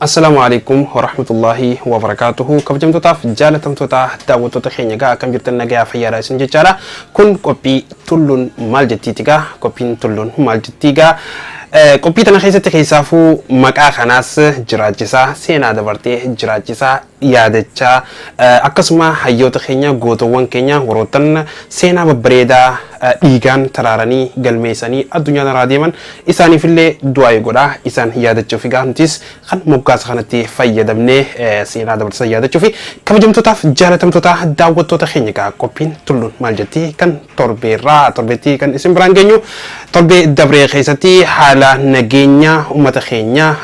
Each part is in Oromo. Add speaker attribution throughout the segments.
Speaker 1: Assalaamu alaikum warahmatullaahi wabarakaatuhu. Kabajamtootaaf jaalatamtoota daawwattoota keenya gaa, akkam jirtan? Nagayaa fayyaadha isin jechaadha. Kun qophii Tulluun Maal Jettiiti. Gaa qophiin Tulluun Maal Jettii gaa qophii tana keessatti keessaafuu maqaa kanaas jiraachisaa, seenaa dabartee jiraachisaa, yaadachaa, akkasuma hayyoota keenya, gootowwan keenya, warroottan seenaa babbareedaa dhiigaan taraaranii galmeessanii addunyaa irraa deeman isaaniifillee du'aa godhaa isaan yaadachuuf egaa nutis kan moggaasa kanatti fayyadamnee seenaa dabarsan yaadachuu fi kabajamtootaaf jaalatamtoota daawwattoota keenya egaa qophiin Tulluun Maal Jetti kan torbeerraa torbeetti kan isin biraan geenyu torbee dabree keessatti haala nageenya uummata keenya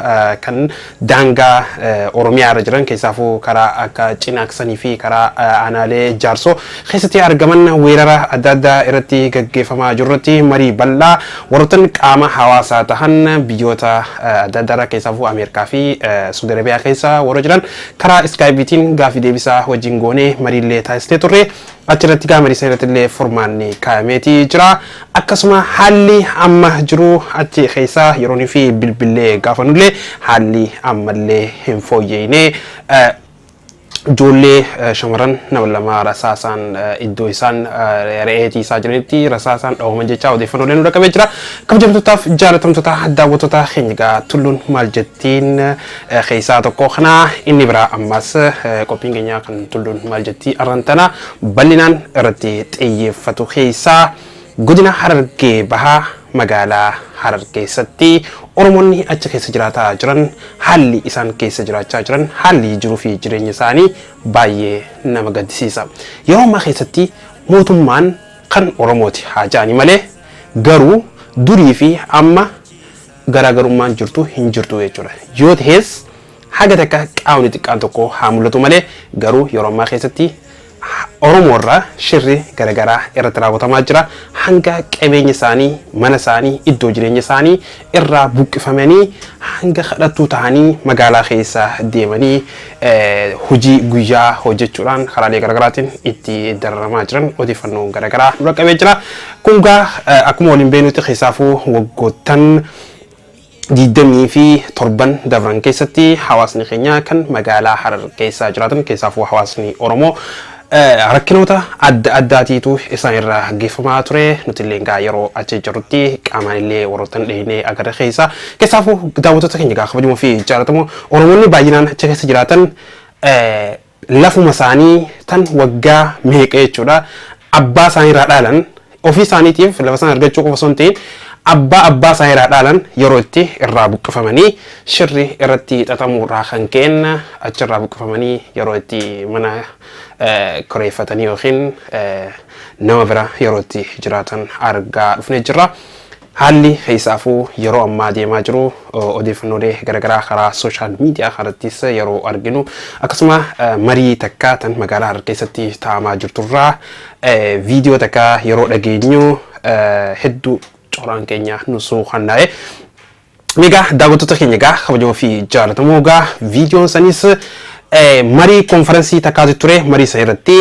Speaker 1: kan daangaa Oromiyaa irra jiran, keessaafuu karaa akka Cinaaksanii fi karaa aanaalee Jaarsoo keessatti argaman weerara adda addaa irratti gaggeeffamaa jirurratti marii bal'aa warroottan qaama hawaasaa tahan biyyoota adda addaa irraa, keessaafuu Ameerikaa fi Suudi Arabiyaa keessa warra jiran, karaa Skype'iitiin gaafii deebisaa wajjin goonee mariillee taasisnee turre. Achirratti gaa marii irratti illee furmaanni kaayameetii jira. Akkasuma haalli amma jiru achi keessaa yeroonii fi bilbillee gaafanullee haalli ammallee hin fooyyeyne. Ijoollee shamarran nama lama rasaasaan iddoo isaan re'ee tiisaa jiranitti rasaasaan dhawaman jecha odeeffannoolee nu dhaqqabee jira. Kabajamtootaaf jaalatamtoota daawwattoota keenya, egaa Tulluun Maal Jettiin keessaa tokko kana. Inni biraa ammas qophiin keenya kan Tulluun Maal Jettii arran tana bal'inaan irratti xiyyeeffatu keessaa godina Harargee Bahaa magaalaa Harar keessatti Oromoonni achi keessa jiraataa jiran, haalli isaan keessa jiraachaa jiran, haalli jiruu fi jireenya isaanii baay'ee nama gaddisiisa. Yeroo ammaa keessatti mootummaan kan Oromooti haa ja'ani malee garuu durii fi amma garaagarummaan jirtu hin jirtu jechuudha. Yoo ta'es haga takka qaamni xiqqaan tokko haa mul'atu malee garuu yeroo ammaa keessatti Oromoo irraa shirri garaagaraa irratti raawwatamaa jira. Hanga qabeenya isaanii, mana isaanii, iddoo jireenya isaanii irraa buqqifamanii hanga kadhattuu ta'anii magaalaa keessa deemanii hojii guyyaa hojjechuudhaan karaalee garaagaraatiin itti dararamaa jiran odeeffannoo garaagaraa nu dhaqqabee jira. Kun gaa akkuma waliin beeknutti keessaafuu waggoottan 27 dabran keessatti hawaasni keenya kan magaalaa Harar keessa jiraatan, keessaafuu hawaasni Oromoo, rakkinoota adda addaatiitu isaan irra geeffamaa ture. Nuti illee gaa yeroo achi jirrutti qaamaan illee warroottan dhihinee agarre keessa keessaafuu daawwattoota keenya gaa kabajamoo fi jaallatamoo, Oromoonni baay'inaan achi keessa jiraatan lafuma isaanii tan waggaa meeqa jechuudha abbaa isaanii irraa dhaalan, ofii isaaniitiif lafa isaan argachuu qofa osoo hin ta'in abbaa abbaa isaanii irraa dhaalan yeroo itti irraa buqqifamanii shirri irratti xaxamuurraa kan ka'een achirraa buqqifamanii yeroo itti mana kireeffatanii yookiin nama bira yeroo itti jiraatan argaa dhufnee jirra. Haalli keessaafuu yeroo ammaa deemaa jiru odeeffannoolee garaagaraa karaa social media kanattis yeroo arginu, akkasuma marii takka tan magaalaa Harar keessatti taa'amaa jirturraa viidiyoo takka yeroo dhageenyu hedduu coraan keenya nu suukannaa'e. Egaa daawwattoota keenya egaa kabajamoo fi jaallatamoo, egaa viidiyoon sanis marii konferansii takkaatu ture. Marii sana irratti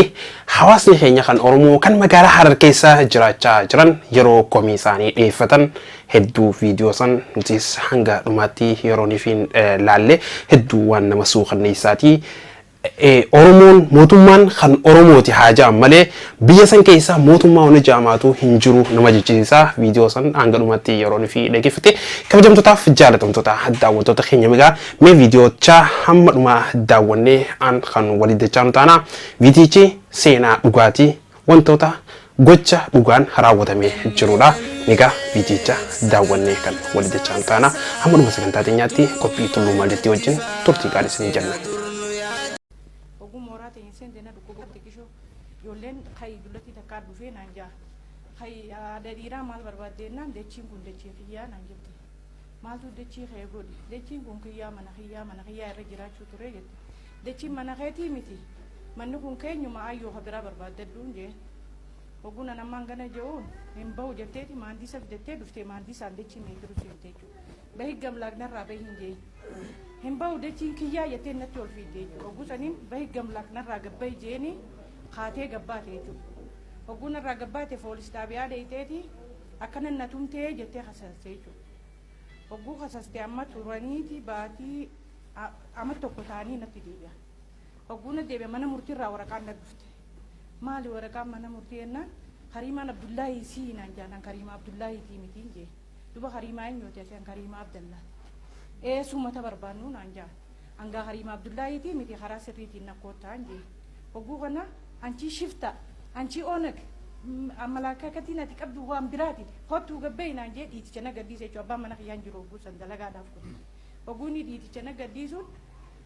Speaker 1: hawaasni keenya kan Oromoo kan magaalaa Harar keessa jiraachaa jiran yeroo komii isaanii dhiyeeffatan hedduu viidiyoo san nutis hanga dhumaatti yeroo niifiin laalle hedduu waan nama suukanneessaati. Oromoon mootummaan kan Oromooti haa ja'an malee biyya san keessa mootummaa wani ja'amaatu hin jiru nama jechisiisa. Viidiyoo san hanga dhumatti yeroo nufi dhaggeeffate, kabajamtootaaf jaalatamtoota daawwattoota keenya, egaa mee viidiyoocha hamma dhumaa daawwannee an kan walii dachaa nu taana. Viidiyichi seenaa dhugaatii wantoota gocha dhugaan raawwatamee jirudha. Egaa viidiyicha daawwannee kan walii dachaa nu taana. Hamma dhuma sagantaa teenyaatti qophii Tulluu Maal Jettii wajjin turtii gaarii isinii jenna.
Speaker 2: Oguu mooraa teenya seente na dhukkuba xiqqishoo ijoolleen kai dullatii takkaa dhufee naan jaa. Kai haadha dhiiraa maal barbaadde jennaan, dachiin kun dachii kiyyaa naan jette. Maaltu dachii kee godhi? Dachiin kun kiyyaa, mana kiyyaa, mana kiyyaa irra jiraachuu ture jette. Dachiin mana keetii miti. Manni kun keenyuma, ayyoo ka biraa barbaaddadhuun jeen. Oguu nan ammaan gana je'uun hin bahu jetteeti maandiisa fidattee dhuftee maandiisaan dachii meetiru seente jechuudha. Bahi gamlaaqnarraa bahi hin jeen. Hin bahu, dachiin kiyyaa jettee natti ol fiidde jechuudha. Oguu saniin bahi gamlaaqnarraa gabbahi jeeni kaatee gabbaate jechuudha. Oguu narraa gabbaate foolis xaabiyaa dheeyxeeti akkana na tumtee jettee kasaste jechuudha. Oguu kasaste amma turaniiti baatii Ama tokko ta'anii natti deebi'an. Hogguu na deebi'an mana murtiirraa waraqaan na dhufte. Maali waraqaan mana murtii jennaan, Kariimaan Abdullaahii sii naan jaanan. Kariimaa Abdullaahiitii mitiin jee. Duba Kariimaa eenyuuti ati? An Kariimaa Abdallaati. Eesumata barbaannu naan jaan. Hangaa Kariimaa Abdullaahiitii miti, karaa sirriitiin na koottaan jee. Hogguu kana anchii shifta, anchii Oonag amalaakakatiin ati qabdu waan biraati, kottuu gabbee naan jee. Dhiiticha na gadhiise jechuudha. Abbaan mana kiyyaan jiru hogguu san dalagaadhaaf kun. Hogguu inni dhiiticha na gadhiisuun,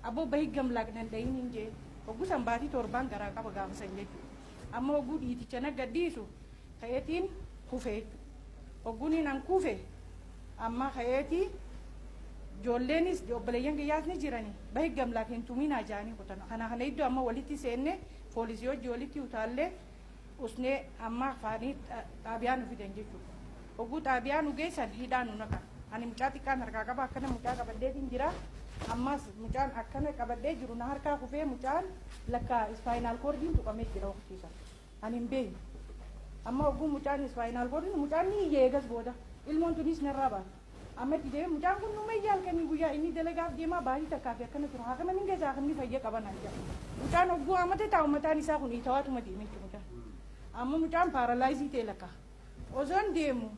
Speaker 2: aboo bahi gamlaaq nan dhayin hin jee. Hogguu san baatii 7n garaa qaba gaafa san jechuudha. Amma hogguu dhiiticha na gadhiisu ka'eetiin kufe jechuudha. Hogguun an kufe amma ka'eetii ijoolleenis obboleeyyan kiyyaas ni jirani, bahi gamlaaq hin tuminaa jaanii kutan. Kana iddoo amma walitti seenne, poolisii hojii walitti utaallee usnee amma afaanii xaabiyaa nu fidan jechuudha. Hogguu xaabiyaa nu geessan hidhaa nu naqan. Ani mucaa xiqqaan harkaa qaba, akkana mucaa qabadheetiin jira. Ammas mucaan akkana qabadhee jiru na harkaa kufee, mucaan lakka spinal cordiin tuqamee jira waqtiisa. Ani hin beekne. Amma hogguu mucaan spinal cordiin, mucaan ni iyya eegas booda. Ilmoon tunis narraa baate. Amma itti deemee, mucaan kun numa iyya halkanii guyyaa. Inni dalagaaf deemaa baatii takkaa fi akkana tura. Haakima ni geessa, haakimni fayya qaba naan jedha. Mucaan hogguu amate taa'u mataan isaa kun itawaatuma deeme jechuudha mucaan. Amma mucaan paralyze ta'e lakka. Osoon deemu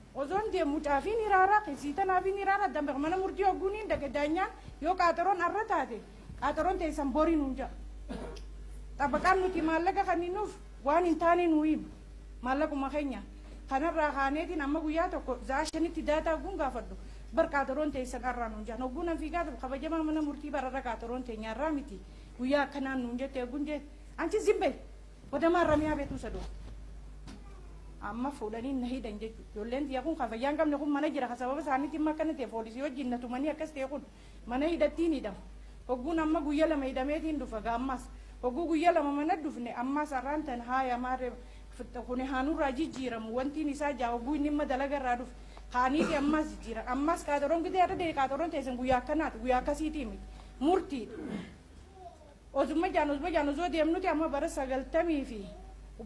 Speaker 2: mucaafiin hiraaraa keessii tanaafiin hiraaraa dambe. Mana murtii hogguun hin dhaqe, daanyaan yoo qaaxaroon arra taate, qaaxaroon teessan borii nuun jedha. Xabaqaan nuti maallaqa kenninuuf waan hin taane nuu hima. Maallaquma keenya. Kanarraa kaaneetiin amma guyyaa tokko za'a 5tti daataa hogguun gaafadhu, bar qaaxaroon teessan arraa nuun jedhan. Hogguun an fiigaa dhufu, kabajamaa mana murtii, bararra qaaxaroon teenya arraa miti, guyyaa akkanaan nuun jette hogguun jee, anchi zimbee wadamaa ramiyaa beetuu saduu. Amma fuudhanii na hidhan jechuudha. Ijoolleen tiyya kun kan fayyaa hin qabne kun mana jira, kan sababa isaaniitiin amma akkana ta'e, poolisii wajjin na tumanii akkas ta'e kun mana hidhattiin hidhama. Hogguun amma guyya 2 hidhameetiin dhufa gaa ammas. Hogguu guyya 2 mana dhufne, ammas har'aan tan haaya maarree kun haanurraa jijjiiramu wantiin isaa jaa. Hogguu inni imma dalagarraa dhufe kaaniiti ammas jijjiiran. Ammas qaxaroon gidee har'a deebi qaxaroon teessan guyyaa akkanaati, guyyaa akkasiitii miti murtiidha. Osuma jaan osoo deemnuti amma bara sagaltamii fi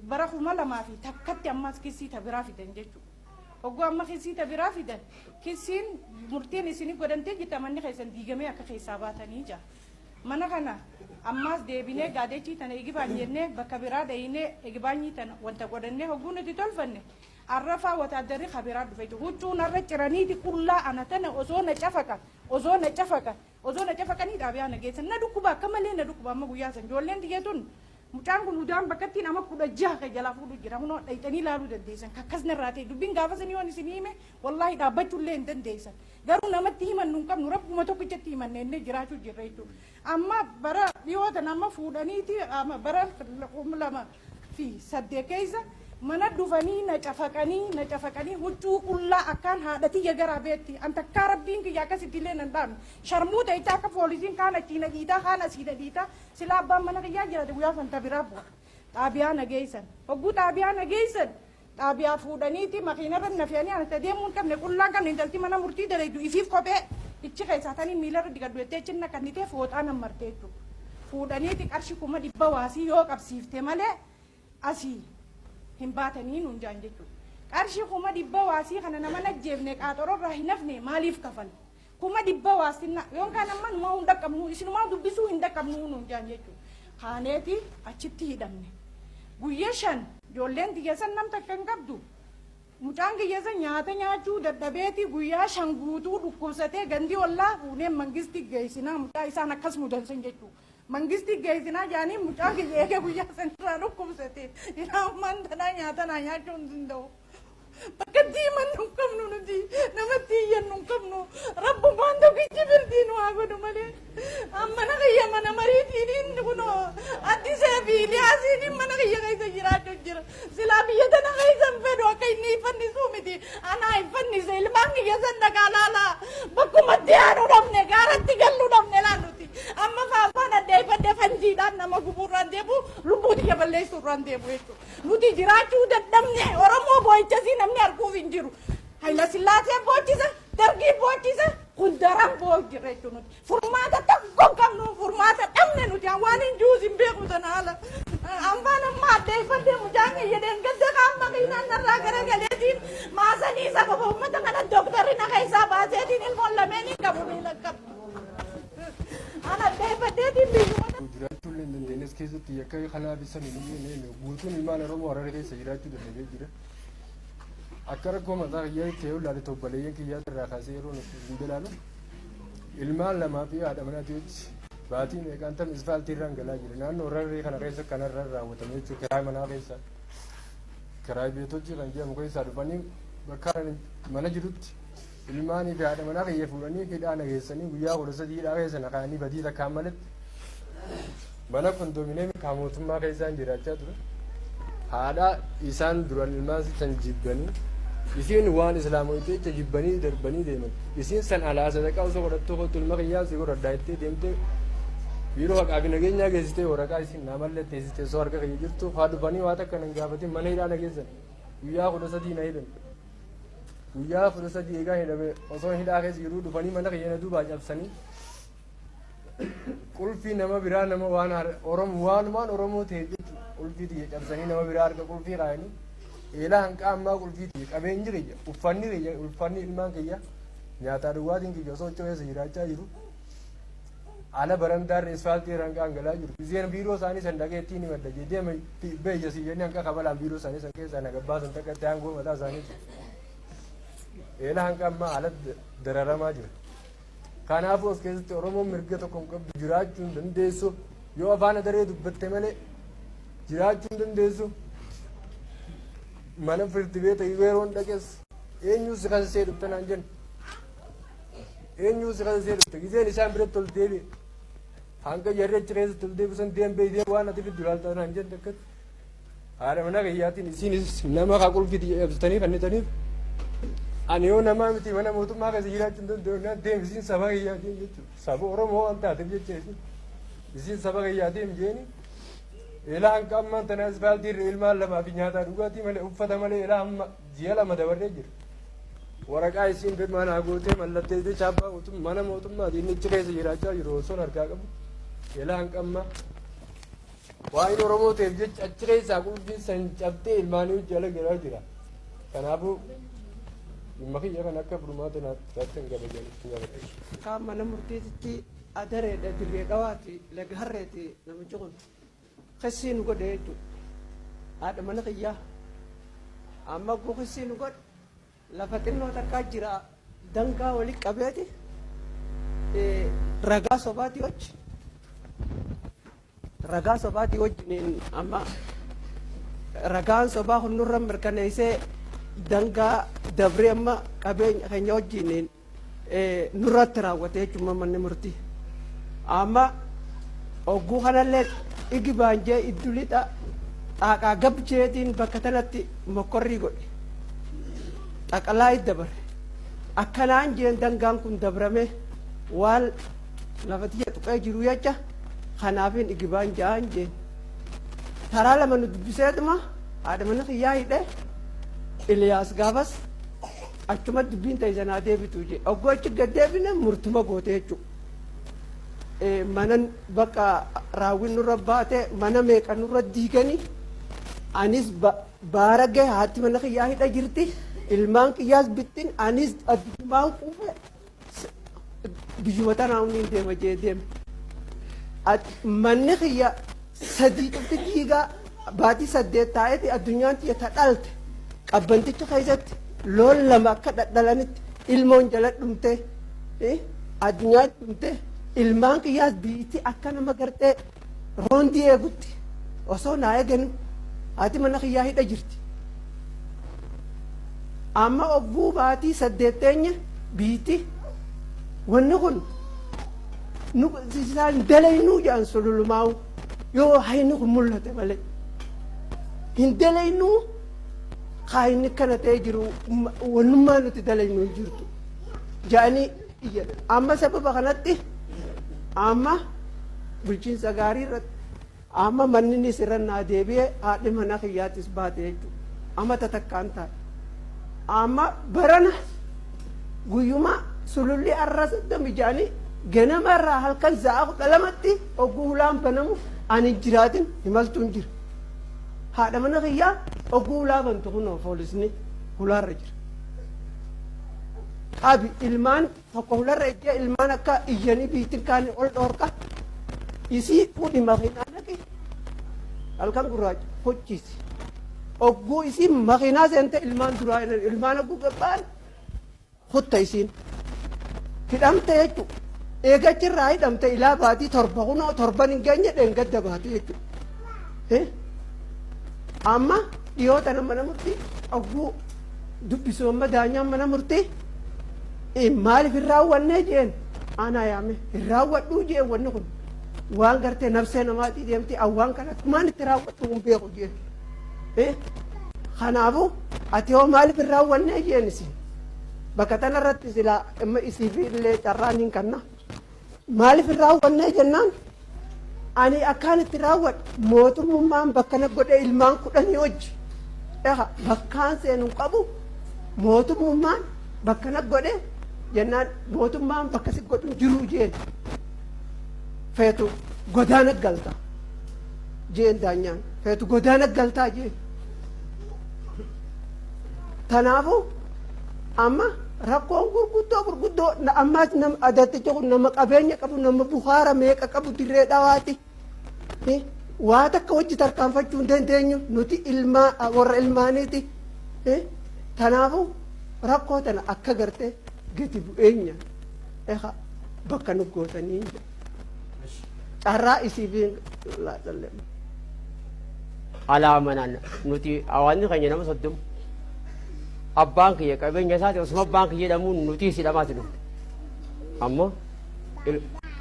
Speaker 2: bara 2001tti ammas kisii ta biraa fidan jechuudha. Hogguu amma kisii ta biraa fidan, kisiin murtiin isinii godhamtee jirta, manni keessan diigamee akka keessaa baatanii jira. Mana kana ammas deebinee gaadechii tana igibaan jennee bakka biraa dhayinee igibaanyii tana wanta godhannee hogguu nuti tolfanne, arrafaa wataaddarri kabiraa dhufe jechuudha. Huccuu narra ciraniiti qullaa ana tana osoo na cafaqan, osoo na cafaqan, osoo na cafaqanii xaabiyaa na geessan. Na dhukkuba, akka malee na dhukkuba. Amma guyyaa san ijoolleen tiyya tun, mucaan kun udaan bakkattiin ama 16 ka jalaa fuudhu jira. Kunoo dhayxanii ilaaluu dandeessan. Kakkas narraa ta'e dubbiin gaafa sanii yoon isin hime, wallaahi dhaabbachuullee hin dandeessan. Garuu namatti himannu hin qabnu, rabbuma tokkichatti himanne innee jiraachuu jirra jechuudha. Amma bara dhiyoo tana amma fuudhaniiti amma bara 2008 keessa mana dhufanii na cafaqanii, na cafaqanii, huccuu qullaa akkaan haadha tiyya garaa beetti. An takkaa rabbiin kiyya akkasitti illee nan dhaabne. Sharmuu ta'ichaa akka poolisiin kaan achii na dhiitaa, kaan asii na dhiitaa. Silaa abbaan mana kiyyaa jiraate guyyaa fanta biraa bu'a. Xaabiyaa na geessan. Hogguu xaabiyaa na geessan, xaabiyaa fuudhaniiti makiinarra na fe'anii, ani deemuu hin qabne, qullaa hin qabne. Intalti mana murtii dalaydu ifiif kophee ichi keessaa tanii miilarra digadhu jettee achi na kannitee fooxaa nan martee jechuudha. Fuudhaniiti qarshii 100,000 waasii yoo qabsiifte malee asii hin baatanii nuun jaan jechuudha. Qarshii 100,000 waasii kana nama najjeefne, qaaxororraa hin hafne, maaliif kafal? 100,000 waasinna yookaan amma numaa hin dhaqqabnu, isinumaa dubbisuu hin dhaqqabnu nuun jaan jechuudha. Kaaneeti achitti hidhamne. Guyyaa 5 ijoolleen tiyya san nam takka hin qabdu. Mucaan kiyya san nyaata nyaachuu dadhabeeti guyyaa 5 guutuu dhukkubsatee, gandi ollaa fuunee mangisti geessinaa mucaa isaan akkas mudansan jechuudha. Mangisti geessinaa jaanii mucaan kiyya eegee guyyaa sanirraa dhukkubsate. Ilaa ammaan tanaa nyaata naa nyaachuu hin danda'u. Bakka itti himannu hin qabnu nuti, namatti iyyannu hin qabnu. Rabbumaan tokkichi firdii nu haa godhu malee. Mana kiyya mana mariitiin kunoo Addisee fi Iliyaasiin mana kiyya keessa jiraachuu jira. Silaa biyya tana keessa hin fedhu, akka inni fannisuu miti. Anaa hin fannise, ilmaan kiyya san dhaqaa laalaa. Bakkumatti aanuu dhabne, gaaratti galluu dhabne laalluti. Amma faafaan addeeffadhee fanjiidhaan nama gubuurraan deebu, lubbuu tiyya balleessuurraan deebu jechuudha. Nuti jiraachuu dadhabne. Oromoo boo'ichasii namni arguuf hin jiru. Hayila Sillaasee boochisa, Dargii boochisa, kun daran boo'u jirra jechuudha nuti. Furmaata tokko hin qabnu, furmaata dhabne nuti waan hin jiruus hin beeku sana haala. Ambaan amma addeeffadhee mucaan kiyya deengadda kaan makiinaan narraa garagaleetiin maasanii sababa uummata kana dooktarri na keessaa baaseetiin ilmoon lameen hin qabu, miila qabdu. Ana
Speaker 3: As keessatti yakka kanaaf isa hin guutuun ilmaan Oromoo Harare keessa jiraachuu danda'ee jira. Akka rakkoo mataa kiyyaa itti yoo ilaalle, obboleeyyan kiyyaa irraa kaasee yeroo nuti ilaalu, ilmaan lamaa fi haadha manaatii wajji baatii meeqaan tam isfaaltii irraan galaa jira. Naannoo Hararee kana keessa kanarra raawwatame jechuudha. Kiraay manaa keessa, kiraay beetochi kan jedhamu keessaa dhufanii bakka mana jirutti ilmaanii fi haadha manaa kiyya fuudhanii hidhaa nageessanii, guyyaa 13 hidhaa keessa na kaa'anii, badii takkaan maletti mana kondominiyeemii kaa mootummaa keessaan jiraachaa ture. Haadha isaan duran ilmaan san jibbanii, isiin waan islaamoyte jecha jibbanii darbanii deeman. Isiin san alaa sadaqaa osoo godhattuu, kottu ilma kiyyaa si godhadhaa jettee deemtee biiroo haqaa fi nageenyaa geessitee, waraqaa isiin naa mallatteessitee osoo harka kiyya jirtu, haa dhufanii waa takka nan gaafatin mana hidhaa na geessan. Guyyaa 13 na hidhan. Guyyaa 13 eegaa hidhame, osoo hidhaa keessa jiruu dhufanii mana kiyya na duubaa cabsanii, qulfii nama biraa, nama waan Oromoo, waanumaan Oromoo ta'e jechuudha, qulfii tiyya cabsanii nama biraa harka qulfii kaayanii, eelaa hanqaa ammaa qulfii tiyya, qabeenyi kiyya, uffanni kiyya, uffanni ilmaan kiyya, nyaataa dhugaatiin kiyya osoo achi keessa jiraachaa jiru, ala barandaarra isfaaltii irra hanqaan galaa jiru. Isheen biiroo isaanii san dhaqee ittiin himadha jedhee deema beeyya si jennee hanqa kabalaan biiroo isaanii san keessaa na gabbaasan takka itti aangoo mataa isaaniiti. Eelaa hanqa ammaa ala dararamaa jira. Kanaafuu as keessatti Oromoon mirga tokko hin qabdu, jiraachuu hin dandeessu. Yoo afaan adaree dubbatte malee jiraachuu hin dandeessu. Mana firdi beeta yeroon dhaqes, eenyuu si kasasee dhufte naan jennu. Eenyuu si kasasee dhufte? Gizeen isaan biratti ol deebi'e. Hanga jarri achi keessatti ol deebisan, deem beektee waan ati fiddu ilaalta naan jennu akkatti. Haadha mana kiyyaatiin isiinis nama kaa qulfii cabsitanii fannitaniif, ani yoo namaa miti mana mootummaa keessa jiraachuu hin danda'u naan, deem isiin saba kiyyaatiin jechuudha. Saba Oromoo waan taateef jecha isiin saba kiyyaatiin jeeni. Ilaa hanqa ammaan tana asfaaltii irra ilmaan lamaa fi nyaataa dhugaatii malee, uffata malee ilaa amma ji'a 2 dabarree jira. Waraqaa isiin manaa gootee mallatteessitee chaappaa mana mootummaati inni achi keessa jiraachaa jiru osoon harkaa qabu. Ilaa hanqa ammaa waa'een Oromoo ta'eef jecha achi keessaa qulfiin san cabtee ilmaanii hojii ala galaa jira. Kanaafuu dhimma kiyya kan akka furmaata naatti hin kabajanitti gaafadha.
Speaker 4: Kaan mana murtiititti adareedha, Dirree Dhawaati, laga harreeti namichi kun. Kissii nu godhe jechuudha. Haadha mana kiyyaa. Amma guu kissii nu godhe, lafa xinnoo takkaa jira, dangaa walitti qabeeti ragaa sobaati wajji. Ragaa sobaatii wajjiniin amma ragaan sobaa kun nurra mirkaneessee, dangaa dabree amma qabeenya keenya wajjiniin nurratti raawwate jechuudha manni murtii. Amma ogguu kanallee igi baanjee iddu lixa xaaqaa gabjeetiin bakka tanatti mokkorrii godhe. Xaqalaa dabare. Akkanaan jeen dangaan kun dabrame waan lafa tiyya tuqee jiru jecha, kanaafin igibaan ja'aan jeen. Taraa lama nu dubbiseetuma haadha mana kiyyaa hidhe Iliyaas gaafas achuma dubbiin ta'e sanaa deebitu jee. Ogguu achi gad deebine murtuma goote jechuudha. Mana bakka raawwiin nurra baate, mana meeqa nurra diiganii, anis baara gahe, haati mana kiyyaa hidha jirti, ilmaan kiyyaas bittin, anis addumaan quufe, biyyuma tanaa hundi hin deema jee deeme. Manni kiyya sadii cufti diigaa, baatii 8 taa'eeti addunyaan tiyya ta dhalte qabbanticha keessatti loon lama akka dhadhalanitti ilmoon jala dhumte, addunyaa dhumte, ilmaan kiyyaas biyyatti akka nama gartee roondii eegutti osoo naa eeganu, haati mana kiyyaa hidha jirti. Amma ogguu baatii 8 teenya, biyyatti wanni kun nu isaan dalaynuu jedhan, sululumaa'u yoo hayni kun mul'ate malee hin dalaynuu, kaayinni kana ta'ee jiru wannummaa nuti dalaynu hin jirtu jedhanii iyyan. Amma sababa kanatti amma bulchiinsa gaarii irratti amma manninis irra naa deebi'ee, haadhi mana kiyyaattis baate jechuudha. Amma tatakkaan taa'e. Amma barana guyyuma sululli arra 30 jedhanii, ganama irraa halkan sa'a 12tti ogguu hulaan banamu ani hin jiraatin, himaltuun jira. Haadha mana kiyyaa ogguu hulaa bantu kunoo poolisni hulaarra jira. Qabi ilmaan tokko hularra ejjee, ilmaan akka iyyanii biitin kaanii ol dhoorka. Isii fuudhi makiinaa naqi. Halkan gurraacha hochiisi. Ogguu isiin makiinaa seente ilmaan duraa ilmaan ogguu gabbaan kutta isiin. Hidhamte jechuudha. Eegachirraa hidhamte ilaa baatii 7 kunoo torban hin geenye dheengadda baate jechuudha. Amma dhiyoo tana mana murtii ogguu dubbisu amma daanyaan mana murtii maaliif hin raawwannee jeen aanaa yaame hin raawwadhuu jeen wanni kun waan gartee nafsee namaatii deemti awwaan kana akkumaan itti raawwadhu hin beeku jeen. Kanaafuu ati hoo maaliif hin raawwannee jeen isin bakka tana irratti silaa amma isiif illee carraan hin kanna maaliif hin raawwannee jennaan ani akkaan itti raawwadhu mootummaan bakka na godhe ilmaan 10 wajji eha bakkaan seenu hin qabu mootummaan bakka na godhe jennaan mootummaan bakka si godhu hin jiru jeen feetu godaana galta jeen daanyaan feetu godaana galtaa jeen tanaafu amma rakkoon gurguddoo gurguddoo ammaas nama adatticha kun nama qabeenya qabu nama bukaara meeqa qabu dirree dhawaati waa takka wajji tarkaanfachuu hin dandeenyu nuti ilmaa warra ilmaaniiti tanaafu rakkoo tana akka gartee gadi bu'eenya eha bakka nu gootanii carraa isiif laadhalle.
Speaker 5: Alaa manaan nuti hawaasni keenya nama 30 abbaan kiyya qabeenya isaati osuma abbaan kiyya jedhamuun nuti hidhamaati dhufne. Ammoo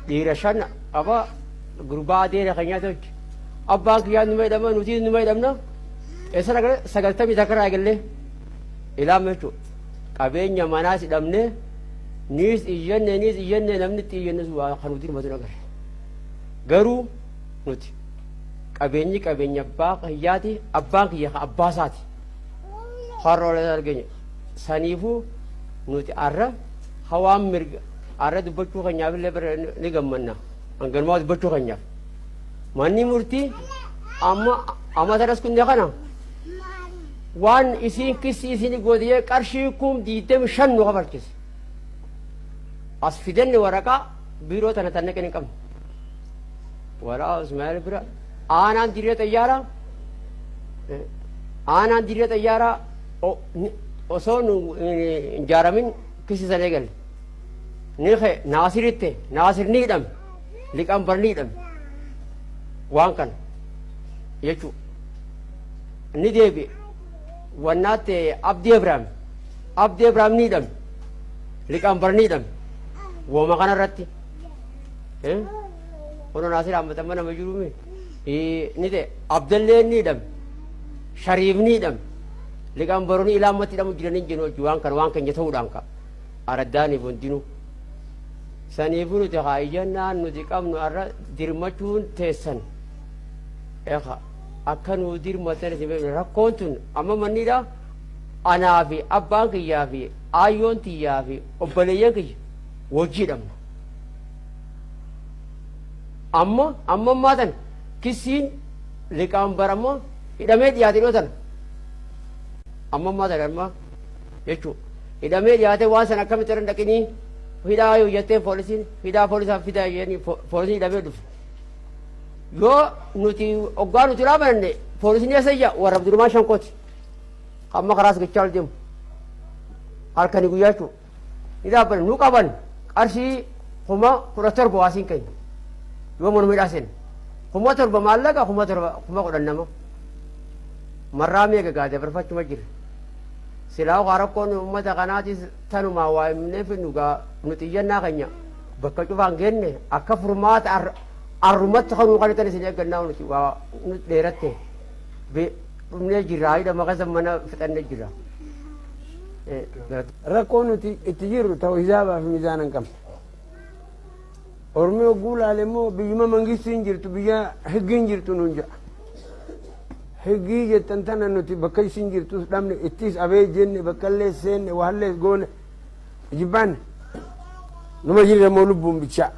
Speaker 5: dhiira 5 qaba gurbaa adeera keenyaati hojii. Abbaan kiyyaa numa hidhama nuti numa hidhamna. Eessa dhaqne 91 irraa eegallee ilaama jechuudha. Qabeenya manaas hidhamne niis iyyanne niis iyyanne namni itti iyyanne waa kan nuti himatu agarre. Garuu nuti qabeenyi qabeenya abbaa kiyyaati abbaan kiyya ka abbaa isaati. Har'a wal argenya. Saniifuu nuti har'a hawaan mirga har'a dubbachuu keenyaaf illee bira ni gammanna. Hanganumaa dubbachuu keenyaaf. Manni murtii amma amma taras kunne kana waan isiin kissi isin godhee qarshii 25,000 nu kafalchise. As fidanne waraqaa biiroo tana tan naqeen hin qabnu. Walaa Ismaa'eel bira aanaan dirree xayyaaraa aanaan dirree xayyaaraa osoo nu hin ijaaramin kisi sana eegalle. Ni ka'e Naasiritti Naasir ni hidhame liqambar ni hidhame waan kana jechuudha. Ni deebi'e wannaatte Abdii Ibraahim Abdii Ibraahim ni hidhame liqambar ni hidhame wooma kana irratti. Kun Naasir Ahmad amma nama jiru mi? Ni ta'e Abdallee ni hidhame. Shariif ni hidhame. Liqaan baroonni ilaa ammatti hidhamu jiranii jiru hojii waan kana waan keenya ta'uudhaan ka. Araddaaniif hundinuu. Saniifuu nuti haa iyyannaan nuti qabnu har'a dirmachuun teessan. Eqa akka nuu dirmatan isin beeknu rakkoon tun amma mannidha. Anaa fi abbaan kiyyaa fi aayyoon tiyyaa fi obboleeyyan kiyya wajji hidhamna. Amma amma ammaa tana kissiin liqaambar amma hidhamee dhiyaate dhiyoo tana. Amma ammaa tana amma jechuudha. Hidhamee dhiyaate waan sana akkamitti irra dhaqinii hidhaa yoo jetteen poolisiin hidhaa poolisaaf fidaa jedhanii poolisiin hidhamee dhufe. Yoo nuti oggaa nuti dhaabanne poolisiin eessa ija warra Abdurrahmaan Shankooti. Amma karaas gichaa ol deemu. Halkanii guyyaa jechuudha. Ni dhaabbanne nu qaban qarshii 17,000 waasiin keenya. Yoo mormii dhaaseen 7,000 maallaqa 7,000 10,000 nama. Marraa meeqa gaa dabarfachuma jira. Silaa waa rakkoon uummata kanaatis tanumaa waa himnee fidnu gaa nu xiyyannaa keenya bakka cufaan geenne akka furmaata arrumatti kanuu kan itti isin eeggannaa nuti waa nu dheeratte dhumnee jirra hidhama keessa mana fixannee jirra.
Speaker 3: Rakkoo nuti itti jirru ta'u hisaabaa fi mizaana hin qabne. Ormi hogguu laale immoo biyyuma mangistiin jirtu biyya higgiin jirtu nuun jedha. Higgii jettan tana nuti bakka isin jirtus dhabne ittis abee jenne bakka illee seenne waallees goone jibbaanne. Numa jirra immoo lubbuun bichaa.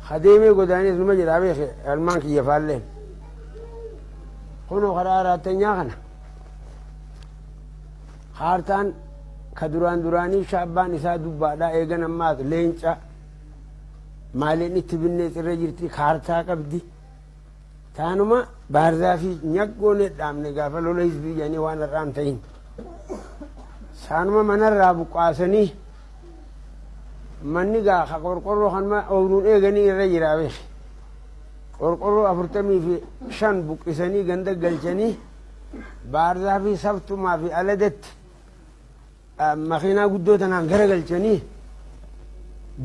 Speaker 3: Hadeemee godaanees numa jira beeke almaan kiyya faalleen. Kunoo karaa araattanyaa kana. Kaartaan ka duraan duraanii shaabbaan isaa dubbaadhaa eegan ammaas leenca maaliin itti binnee cirra jirti kaartaa qabdi.
Speaker 6: Taanuma baarzaafii nyaggoonee dhaabne gaafa lola hizbii jedhanii waan har'aan ta'in. Saanuma manarraa buqqaasanii manni gaa ka qorqorroo kanuma ooyruun eeganii irra jiraa beeki. Qorqorroo 45 buqqisanii ganda galchanii baarzaafii saftumaa fi aladatti makiinaa guddoo tanaan gara galchanii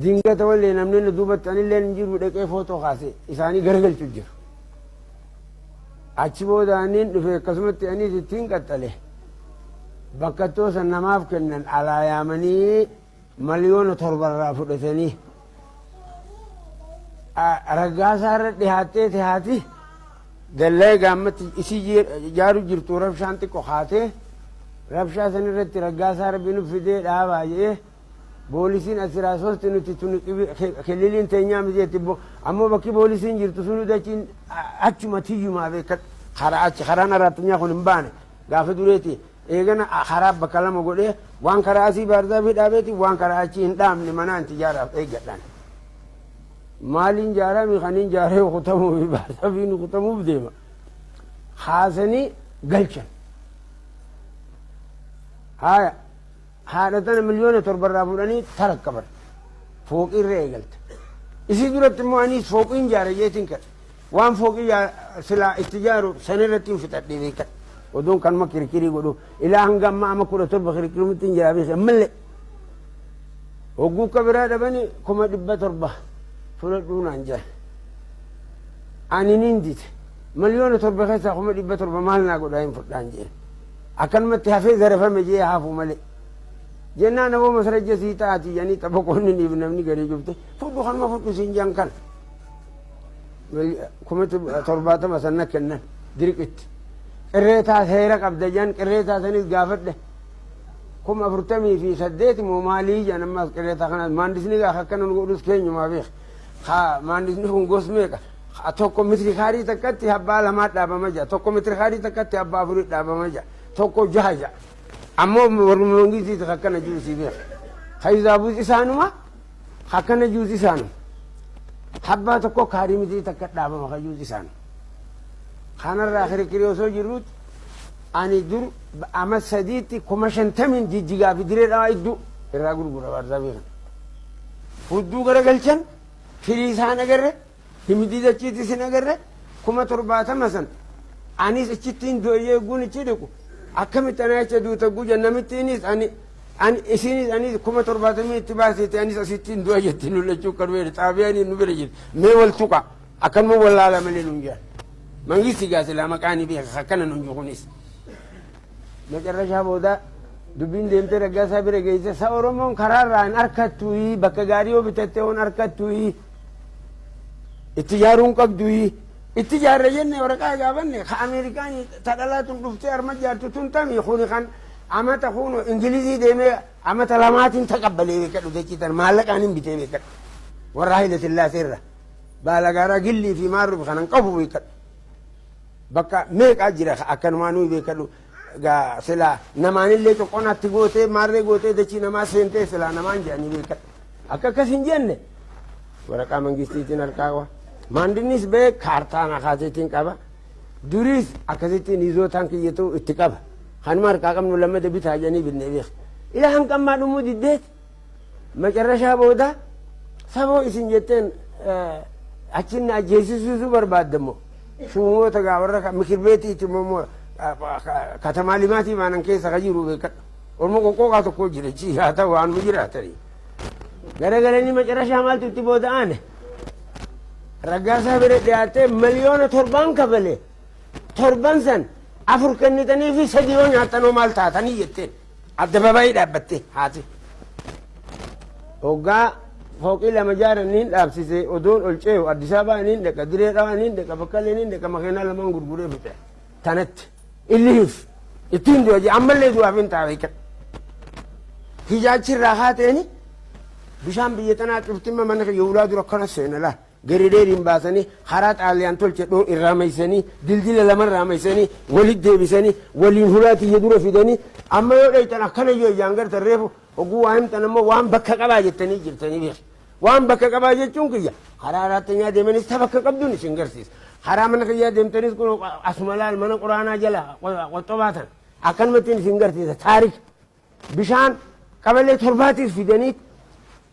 Speaker 6: dingata wallee namni na duubatti anillee hin jiru dhaqee footoo kaase isaanii gara galchu jiru. Achi booda aniin dhufe akkasumatti anis ittiin qaxxale. Bakkattoo san namaaf kennan alaa yaamanii 7 million fudhatanii. Raggaasaa irra dhihaattee haati dallaa gaammatti isii ijaaru jirtu rabshaan xiqqo kaatee rabshaa san irratti raggaasaa rabbi nu fidee dhaabaa jedhee boolisiin asiraa sosti nuti tun kililiin teenyaa miti jetti ammoo bakki boolisiin jirtu sunu dachiin achuma tiyyumaa beekan karaa achi karaan araattanyaa kun hin baane gaafa dureeti eegana karaa bakka lama godhee waan karaa asii baarzaafii dhaabeeti waan karaa achii hin dhaabne manaan ijaaraaf eeggadhaan. Maaliin jaarami kaniin jaaree kutamuu fi baarzaafiin kutamuuf deema. Haasanii galchan. Haaya haadha tana 7 million fuudhanii tarakkaban. Fooqii irra eegalte. Isii duratti immoo anis fooqiin jaare jeetiin kadhe. Waan fooqii silaa itti jaaru san irratti hin fixadhee beekan. Oduun kanuma kirkirii godhu ilaa hanga ammaa amma 17 kirkirimutti hin jiraa beekan ammallee. Hogguu akka biraa dhabanii 700,000 fudhadhuu naan jedhan. Ani nin dide. 7 million keessaa 700,000 maal naa godhaa hin fudhaan jeen. Akkanumatti hafee zarafame jee hafu malee. Jennaan aboo masrajja sii taati jedhanii xabaqoonni niif namni garii cufte fudhu kanuma fudhu siin jedhan kana. 70,000 sanna kennan dirqitti. Qirreetaa seera qabda jedhan qirreetaa sanis gaafadhe. 48,000 moo maalii jedhan ammas qirreetaa kanas maandisni gaafa akkana nu godhus keenyumaa beek. Haa maandisni kun gos meeqa? Tokko mitiri kaarii takkatti abbaa lamaa dhaabama jira. Tokko mitiri kaarii takkatti abbaa afurii dhaabama jira. Tokko jaha jira. Ammoo warri mangistiiti akkana jiru si beek. Kaizaabuus isaanuma akkana jiruus isaanuma. Abbaa tokko kaarii mitirii takka dhaabama kan jiruus isaanuma. Kanarraa kirkirii osoo jirruutti ani dur ama sadiitti 50,000 jijjigaa fi diree dhawaa iddoo irraa gurgura baarzaafii kana. Hudduu garagalchan firii isaan agarre himidii dachiitti isin agarre 70,000 san anis ichittiin du'e eegguun ichi dhiqu akkamitti ana jecha duuta guja namittiinis ani ani isinis anis 70,000 itti baasite anis asittiin du'a jetti nu lachuu kan weere xaabiyaan nu bira jirti mee wal tuqa akkanuma wallaala malee nun jedhan mangisti gaa silaa maqaan beeka akkana nun jiru kunis. Macarrashaa booda dubbiin deemtee raggaasaa bira geesse sa Oromoon karaarraa hin harkattu bakka gaarii yoo bitatte hoon harkattu itti ijaaruun qabdu itti ijaarra jenne waraqaa gaafanne ka Ameerikaan ta dhalaa tun dhuftee arma ijaartu tun tami kuni kan amata kun Ingilizii deemee amata lamaatiin taqabbalee beekadhu jechiitan maallaqaan hin bitee beekadhu warra Haile Sillaasee irra baalagaaraa gillii fi maarruuf kanan qabu beekadhu bakka meeqaa jira akkanumaa nuyi beekadhu gaa silaa namaanillee coqonaatti gootee maarree gootee dachii namaa seentee silaa namaan jedhanii beekadhu akka akkas hin jenne waraqaa mangistiitiin harkaa qaba maandinnis bee kaartaan akaaseetiin qaba duriis akkasittiin hizootaan kiyyatu itti qaba kanuma harkaa qabnu lammada bitaa jedhanii binnee beek ilaa hanqammaa dhumuu diddeet macarrashaa booda saboo isin jetteen achin na ajjeesisuusuu barbaadammo shuumoota gaa warra mikir beetiiti immoo katamaa limaatii maanan keessa ka jiru beekadhu ormo qoqqooqaa tokko jira chi haa ta'u waanuma jiraatanii garagalanii macarrashaa maaltu itti booda aane raggaasaa bira dhiyaattee 7 million kafale torban san afur kennitanii fi sadi yoo nyaattanoo maal taatanii jetteen addababaayii dhaabbatte haati. Hoggaa fooqii lama jaaran niin dhaabsise odoon ol ce'u Addis Ababaa niin dhaqa Diree Dhawaa niin dhaqa Bakkalee niin dhaqa makiinaa lamaan gurguree fixe tanatti illiif ittiin du'a jee ammallee du'aaf hin ta'a beekan. Hijaachirraa haateeni bishaan biyya tanaa cuftimma mana kiyya ulaa dura akkana seena laa garideeriin baasanii karaa xaaliyaan tolche dhoo irraa maysanii dildila lamarraa maysanii walit deebisanii waliin hulaa tiyya dura fidanii amma yoo dhaytan akkana yoo ijaan gartan reefu hogguu waa himtan ammoo waan bakka qabaa jettanii jirtanii beek waan bakka qabaa jechuun kiyya karaa araattanyaa deemanis ta bakka qabduun isin garsiisa. Karaa mana kiyyaa deemtanis kun asuma laal, mana quraanaa jala qoxxobaa tan akkanumattiin isin garsiisa. Taarik bishaan qabalee torbaatiif fidanii,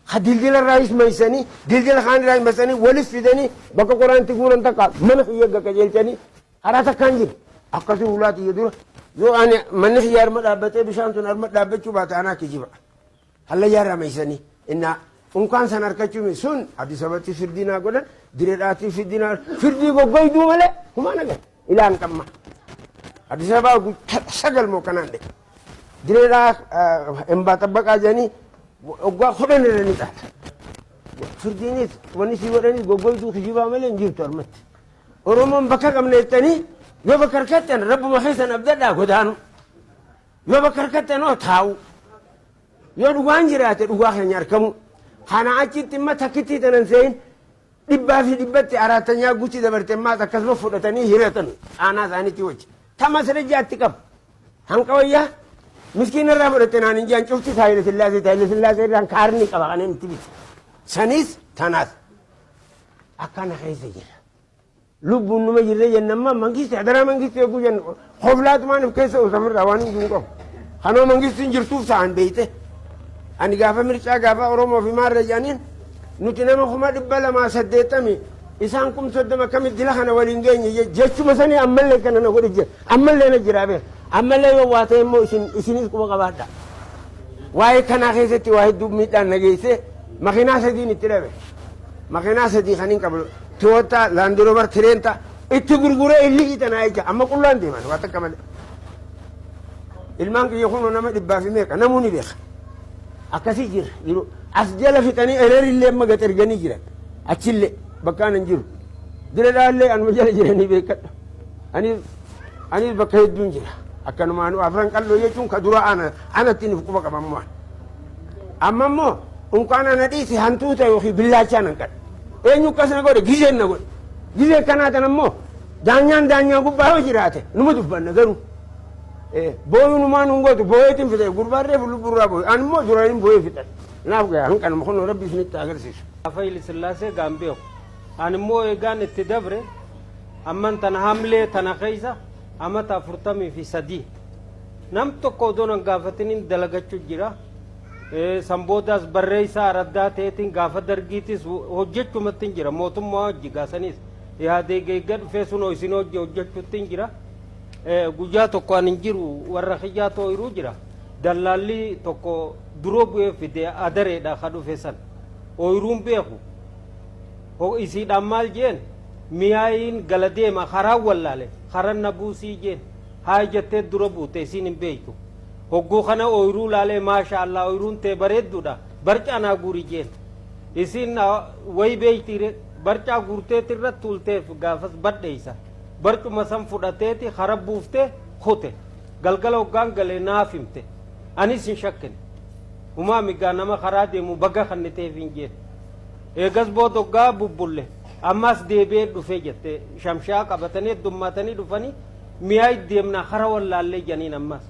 Speaker 6: ka dildila irraayis maysanii, dildila kaan irraayis maysanii, walis fidanii bakka qoraan itti guuran takka mana kiyya qajeelchanii karaa takkaan jiru. Akkasii hulaa tiyya dura yoo ani manni kiyya harma dhaabbatee bishaan tun harma dhaabbachuu baate anaa kijiba. Hallayyaa irraa maysanii innaa unkaan san harkachuu sun Addis Ababatti firdii naa godhan, Direedhaatti firdii naa firdii goggoyduu malee humaa nagar ilaan qamma. Addis Ababaa 9 moo kanaan dhaqe. Direedhaa embaa xabbaqaa jedhanii waggaa 10 irra ni caala. Firdiinis wanni sii godhanis goggoyduu kijibaa malee hin jirtu harmatti. Oromoon bakka qabna jettanii yoo bakka harkattan rabbuma keessan abdadhaa godaanu. Yoo bakka harkattan hoo taa'u. Yoo dhugaan jiraate dhugaa keenya argamu. Kana achitti imma takkittii tanan seeyin dhibbaa fi dhibbatti araattanyaa guutti dabarte ammaas akkasuma fudhatanii hiratan aanaa isaaniitti wajji. Tama sirajjaatti qabu. Hanqa wayyaa miskiina irraa fudhatte naan hin jedhan, cufti Haayile Sillaasee, Haayile Sillaasee irraan kaarni qaba kanneen itti bite. Sanis tanaas akkana keessa jira. Lubbuun numa jirre jenna, amma mangisti adaraa mangisti eeguu jennu hoflaatumaan of keessa osafirraa waan hin qabu. Kanoo mangistiin jirtuuf ta'an beeyte. Ani gaafa mircaa gaafa Oromoo fi maarra jedhaniin nuti nama 280,000, isaan 30,000, akkamitti dila kana waliin geenye jechuma sanii ammallee kana na godhe jira. Ammallee na jira beeka. Ammallee yoo waa ta'e immoo isin isinis quba qabaadha. Waa'ee kanaa keessatti waa hedduu miidhaan na geesse, makiinaa sadiin itti dhabe. Makiinaa sadii kan hin qabu. Toyota, Land Rover, Trenta itti gurguree illi tanaa jecha amma qullaan deeman waa takka malee. Ilmaan kiyya kunoo nama dhibbaa fi meeqa namuu ni beeka. Akkasii jira jiru. As jala fixanii ereerillee amma gad erganii jiran. Achillee bakka anan jiru. Dira dhaallee anuma jala jiranii beekadha. Anis bakka hedduun jira. Akkanumaan Afran Qalloo jechuun ka dura ana anatti nuuf quba qabammaan. Amma immoo unkaan ana dhiisi hantuuta yookiin billaachaa nan qadha. Eenyu akkas na godhe? Gizeen na godhe. Gizee kanaa tan ammoo daanyaan daanyaa gubbaa yoo jiraate numa dubbanna garuu. Booyuu numaa nun gootu, booyeetiin fixe gurbaarree lubburraa booye, ani immoo duraan booyee fixan. Naaf gaya hanqanuma kun, rabbi isinitti agarsiisu.
Speaker 7: Gaafa Haile Sillaasee gaan beeku. Ani immoo eegaan itti dabre amman tana hamlee tana keessa amata 43. Nam tokko odoo nan gaafatiniin dalagachuu jira. San boodaas barreessaa araddaa ta'eetiin gaafa dargiitis hojjechumatti hin jira. Mootummaa hojii gaasaniis. Yaadee eegga dhufee sunoo isin hojii hojjechuutti hin jira. Guyyaa tokko ani hin jiru, warra kiyyaa tooyiruu jira. Dallaalli tokko duroo bu'ee fide, adareedha ka dhufe san. Ooyiruun beeku. Isiidhaan maal jeen, miyaayiin gala deema, karaan wallaale, karan na buusii jeen. Haa jettee dura buute, isiin hin beektu. Hogguu kana ooyiruu laalee, maasha Allah, ooyiruun tee bareedduudha, barcaa naa guuri jeen. Isiin wayi beektiire, barcaa guurteeti irra tuulteef gaafas badheessa. Barcuma san fudhateeti kara buuftee kute. Galgala hoggaan galee naaf himte. Anis hin shakkine. Humaa migaa nama karaa deemu baga kanniteef hin jeen. Eegas booda hoggaa bubbulle ammas deebi'ee dhufee jette, shamshaa qabatanii heddummaatanii dhufanii, mi'aa deemnaa kara wallaallee janiin, ammas.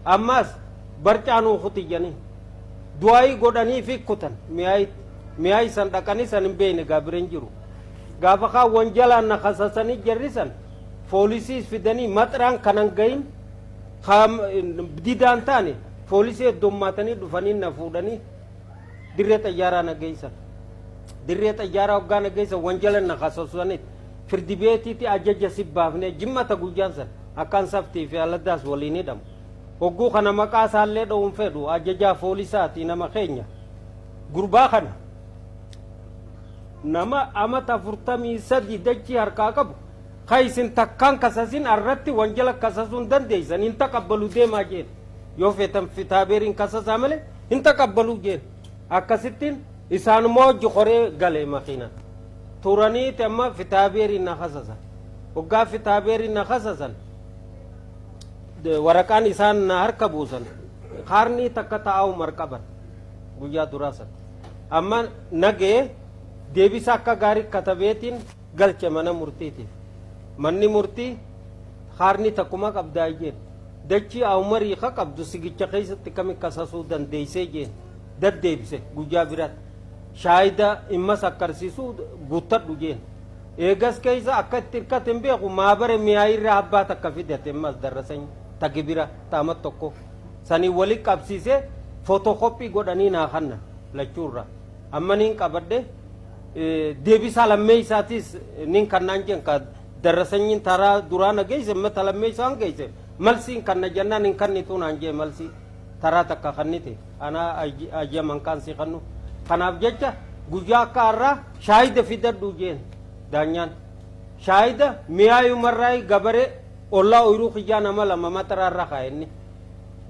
Speaker 7: Ammas barcaa nuu kuti janiin. Du'aayii godhanii fi kutan mi'aayitti. Mi'aayi san dhaqanii san hin beekne gaabireen jiru. Gaafa kaan wanjalaan na kasasanii jarri san foolisiis fidanii maxiraan kanan gahin didaan taane, foolisii heddummaatanii dhufanii na fuudhanii dirree xayyaaraa na geessan. Dirree xayyaaraa hoggaa na geessan wanjalan na kasasanitti firdi beetiitti ajaja si baafnee jimmata guyyaan san akkaan saftii fi aladdaas waliin hidhamu. Hogguu kana maqaa isaallee dha'uun fedhu, ajajaa foolisaati, nama keenya. Gurbaa kana nama amata 43 dachii harkaa qabu ka isin takkaan kasasin arratti wanjala kasasuu hin dandeessan, hin taqabbalu, deemaa jeen, yoo feetan fitaabeeriin kasasaa malee hin taqabbalu jeen. Akkasittiin isaanuma hojii koree galee makiina turaniiti amma fitaabeeriin na kasasan. Hoggaa fitaabeeriin na kasasan waraqaan isaan na harka buusan kaarnii takka taa'u marqaban guyyaa duraa san. Amma nagee deebisa akka gaarii katabeetiin galche mana murtiitiif. Manni murtii kaarnii takkuma qabdaa jeen. Dachii Awumarii ka qabdu sigicha keessatti kami kasasuu dandeessee jeen daddeebise guyyaa biraatti. Shaayida immas akkarsiisu guuttadhu jeen. Eegas keessa akka itti hirkate hin beeku, maabara mi'aayirraa abbaa takka fidate, ammas darrasany ta gibira taama tokko sanii wali qabsiisee fotokoppii godhanii naa kannan lachuurraa. Amma niin qabadhe, deebisaa lammeessaatis nin kannaan jeen, ka darrasanyiin taraa duraa na geesse, amma ta lammeessaan geesse malsiin kanna jennaan hin kannituu naan jee. Malsii taraa takka kannite ana ayyaman kaan si kannu. Kanaaf jecha guyyaa akka har'aa shaahida fidadhu jeen daanyaan. Shaahida mi'aayumarraa gabaree ollaa ooyiruu kiyyaa nama lama maxaraarra kaa'enni.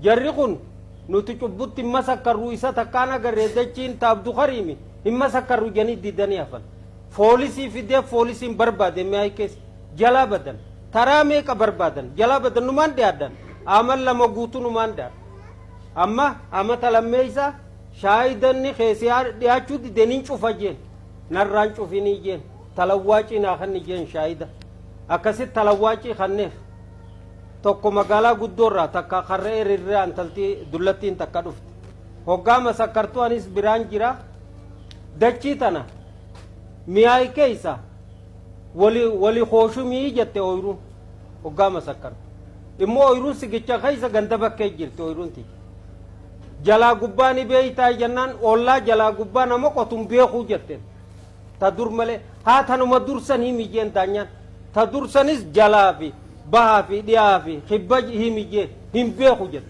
Speaker 7: Jarri kun nuti cubbutti hin masakkarru, isa takkaan agarree, dachiin taabdu kariimi hin masakkarru janii didanii hafan. Foolisii fidee foolisiin barbaade, mi'aayi keessa jalaa badan. Taraa meeqa barbaadan, jalaa badan. Numaan dhiyaaddan amal 2 guutuu numaan dhiyaadhan. Amma amata lammeessa shaahidanni keessi dhiyaachuu dide, nin cufa jeen. Narraan cufinii jeen, talawwaacii naa kanni jeen. Shaahida akkasitti talawwaacii kanneef, tokko magaalaa guddoorraa, takka karra erirraa intaltii dullattiin takka dhufte. Hoggaa masakkartuu anis biraan jira. Dachii tana mi'aayi keessa wali wali hooshumii jette ooyiruun. Hoggaa masakkartu immoo ooyiruun sigicha keessa ganda bakkee jirti. Ooyiruun tiyya jalaa gubbaa ni beeytaa jennaan, ollaa jalaa gubbaa nama qotun beekuu jetteen. Ta dur malee haa tanuma dursan himi jeen daanyaan. Ta dursanis jalaa fi bahaa fi dhiyaa fi kibba himi jeen, hin beeku jette.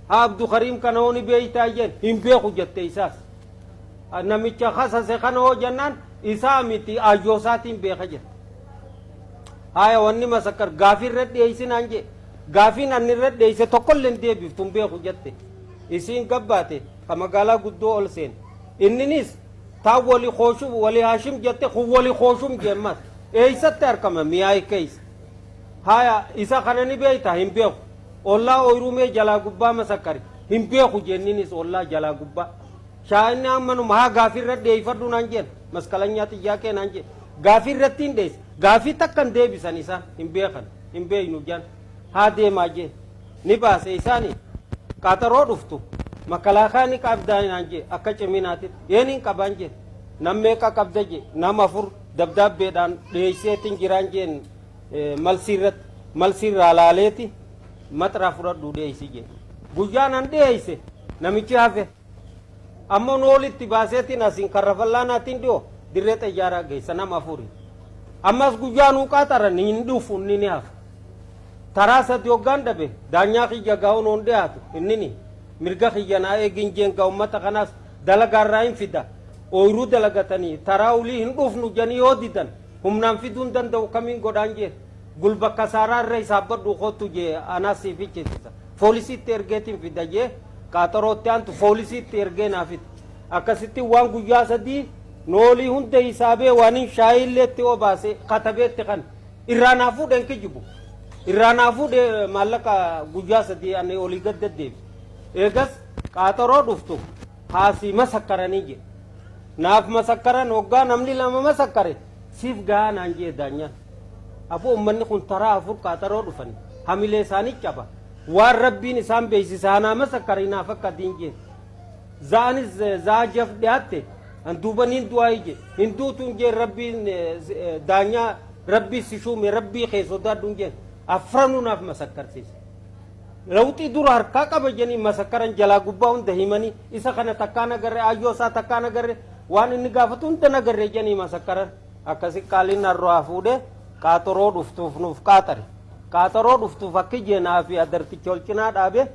Speaker 7: Haa Abdu Kariim kana hoo ni beeytaa jeen, hin beeku jette. Isaas namicha kasase kana hoo jennaan, isaa miti, ayyoo isaatiin beeka jette. Haya, wanni masakkar gaafii irra dhiyeessinaan jee, gaafiin anni irra dhiyeesse tokkollee hin deebiftu, hin beeku jette. Isiin gabbaate ka magaalaa guddoo ol seene. Inninis taan wali kooshum wali haashim jette, kun wali kooshum jeemmas. Eeysatti argama? Mi'aayi keeysa. Haya, isa kana ni beeyta? Hin beeku. Ollaa ooyiruu mee jalaa gubbaa masakkari? Hin beeku jenninis ollaa jalaa gubbaa. Shaa'inni ammanuma haa gaafii irra dhiyeeffadhu naan jeen, maskalanyaa xiyyaaqee naan jeen. Gaafii irratti hin dhiyeesse, gaafii takka hin deebisan isaan, hin beekan, hin beeynu jaan. Haa deemaa jeen, ni baase isaani. Qaxaroo dhuftu makalaakaa ni qabdaa naan jee. Akka ciminaatitti een hin qabaan jeen. Nam meeqa qabda jee? Nama afur dabdaabbeedhaan dhiyeesseetiin jiraan jeen. Malsii irratti malsii irraa laaleeti maxraa fudhadhu dhiyeessi jee. Guyyaan an dhiyeesse namichi hafe. Ammoo nu olitti baaseetiin asiin karra fallaanaatiin dhiyoo dirree xayyaaraa geessa nama afuri. Ammas guyyaa nuu qaxaran hin dhufu, inni ni hafa. Taraa sadi hoggaan dhabe, daanyaa kiyya gaa'uun hoon dhiyaatu innini mirga kiyya naa eegin jeen. Gaa ummata kanaas dalagaarraa hin fida. Ooyiruu dalagatanii taraa olii hin dhufnu janii yoo didan humnaan fiduu hin danda'u, kamiin godhaan jeen. Gulba kasaaraa irra hisaabbadhu kootu jee, anaas siif hichisiisa. Foolisiitti ergeetiin fida jee, qaaxarootti aantu foolisiitti ergee naa fida. Akkasitti waan guyyaa 3 noolii hunda hisaabee waan hin shaayiilleetti obaase katabeetti kan irraa naa fuudheen kijibu. Irraa naa fuudhee maallaqa guyyaa 3 ani olii gad deddeebi. Eegas qaaxaroo dhuftu haasii masakkaranii jedhe. Naaf masakkaran. Hoggaa namni lama masakkare siif gahaa naan jee daanyaan. Aboo, uummanni kun taraa afur qaaxaroo dhufani. Hamilee isaanii caba. Waan rabbiin isaan beeksise hanaa masakkarii naaf akka diin jeen. Za'anis za'a jaf dhiyaatte an duuba niin du'aa ije. Hin duutuun jeen, rabbiin daanyaa rabbii si shuume, rabbii kee sodaadhuun jeen. Afranuu naaf masakkarsiise. Lawxii dura harkaa qaba jedhanii masakkaran, jalaa gubbaa hunda himanii, isa kana takkaan agarre, ayyoo isaa takkaan agarre, waan inni gaafatu hunda nagarre jedhanii masakkaran. Akkasi qaaliin narraa fuudhee qaaxaroo dhuftuuf nuuf qaaxare. Qaaxaroo dhuftuuf akki jeenaa fi adarticha ol cinaa dhaabe,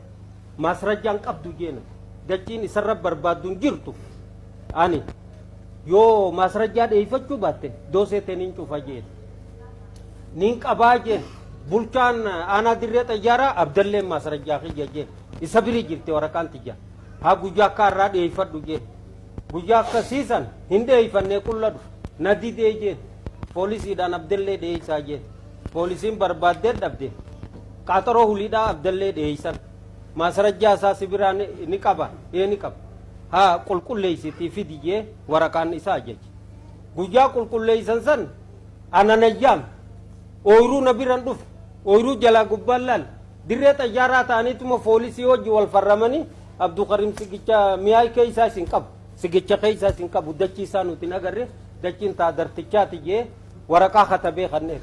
Speaker 7: maasrajjaan qabdu jeena. Dachiin isarra barbaaddu hin jirtu. Ani yoo maasrajjaa dheeyfachuu baatte doosee teeniin cufa jeen. Nin qabaa jeen. Bulchaan aanaa dirree xayyaaraa Abdalleen maasrajjaa kiyya jeen. Isa biri jirti waraqaan tiyya. Haa guyyaa akka har'aa dheeyfadhu jeen. Guyyaa akkasiisan hin dheeyfannee qulla dhufe. Na didee jeen. Poolisiidhaan Abdallee dheeysaa jeen. Poolisiin barbaaddee dhabde. Qaaxaroo huliidhaa Abdallee dheeysan. Maasrajjaa isaa si biraa ni qaba. Ee, ni qaba. Haa qulqulleessitii fidi jee waraqaan isaa ajaje. Guyyaa qulqulleessan san ana nayyaame. Ooyiruu na biran dhufe. Ooyiruu jalaa gubbaan laal. Dirree xayyaaraa ta'aniituma poolisii hojii wal farramanii Abdulkarim sigicha mi'aay keessaa isin qabu. Sigicha keessaa isin qabu, dachii isaa nuti hin agarre, dachiin taa dartichaati jee. Waraqaa katabee kanneef.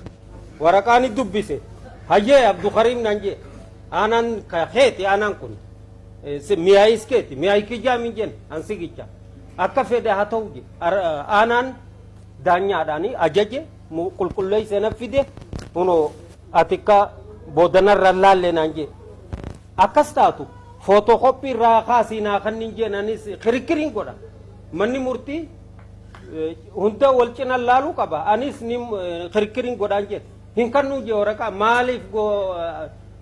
Speaker 7: Waraqaa ni dubbise. Hayyee Abdukariim naan jee. Aanaan keeti aanaan kun. Miyaayis keeti. Miyaay kijaa min jeen an sigicha. Akka fedhe haa ta'u je. Aanaan daanyaadhaani ajaje qulqulleessee na fide kunoo ati akka boodanarra laalle naan jee. Akkas taatu footookoppii irraa kaasii naa kannin jeen anis kirikiriin godha. Manni murtii hunda wal cina laaluu qaba. Anis ni kirikiriin godhaan jeen. Hin kannuu jee waraqaa maaliif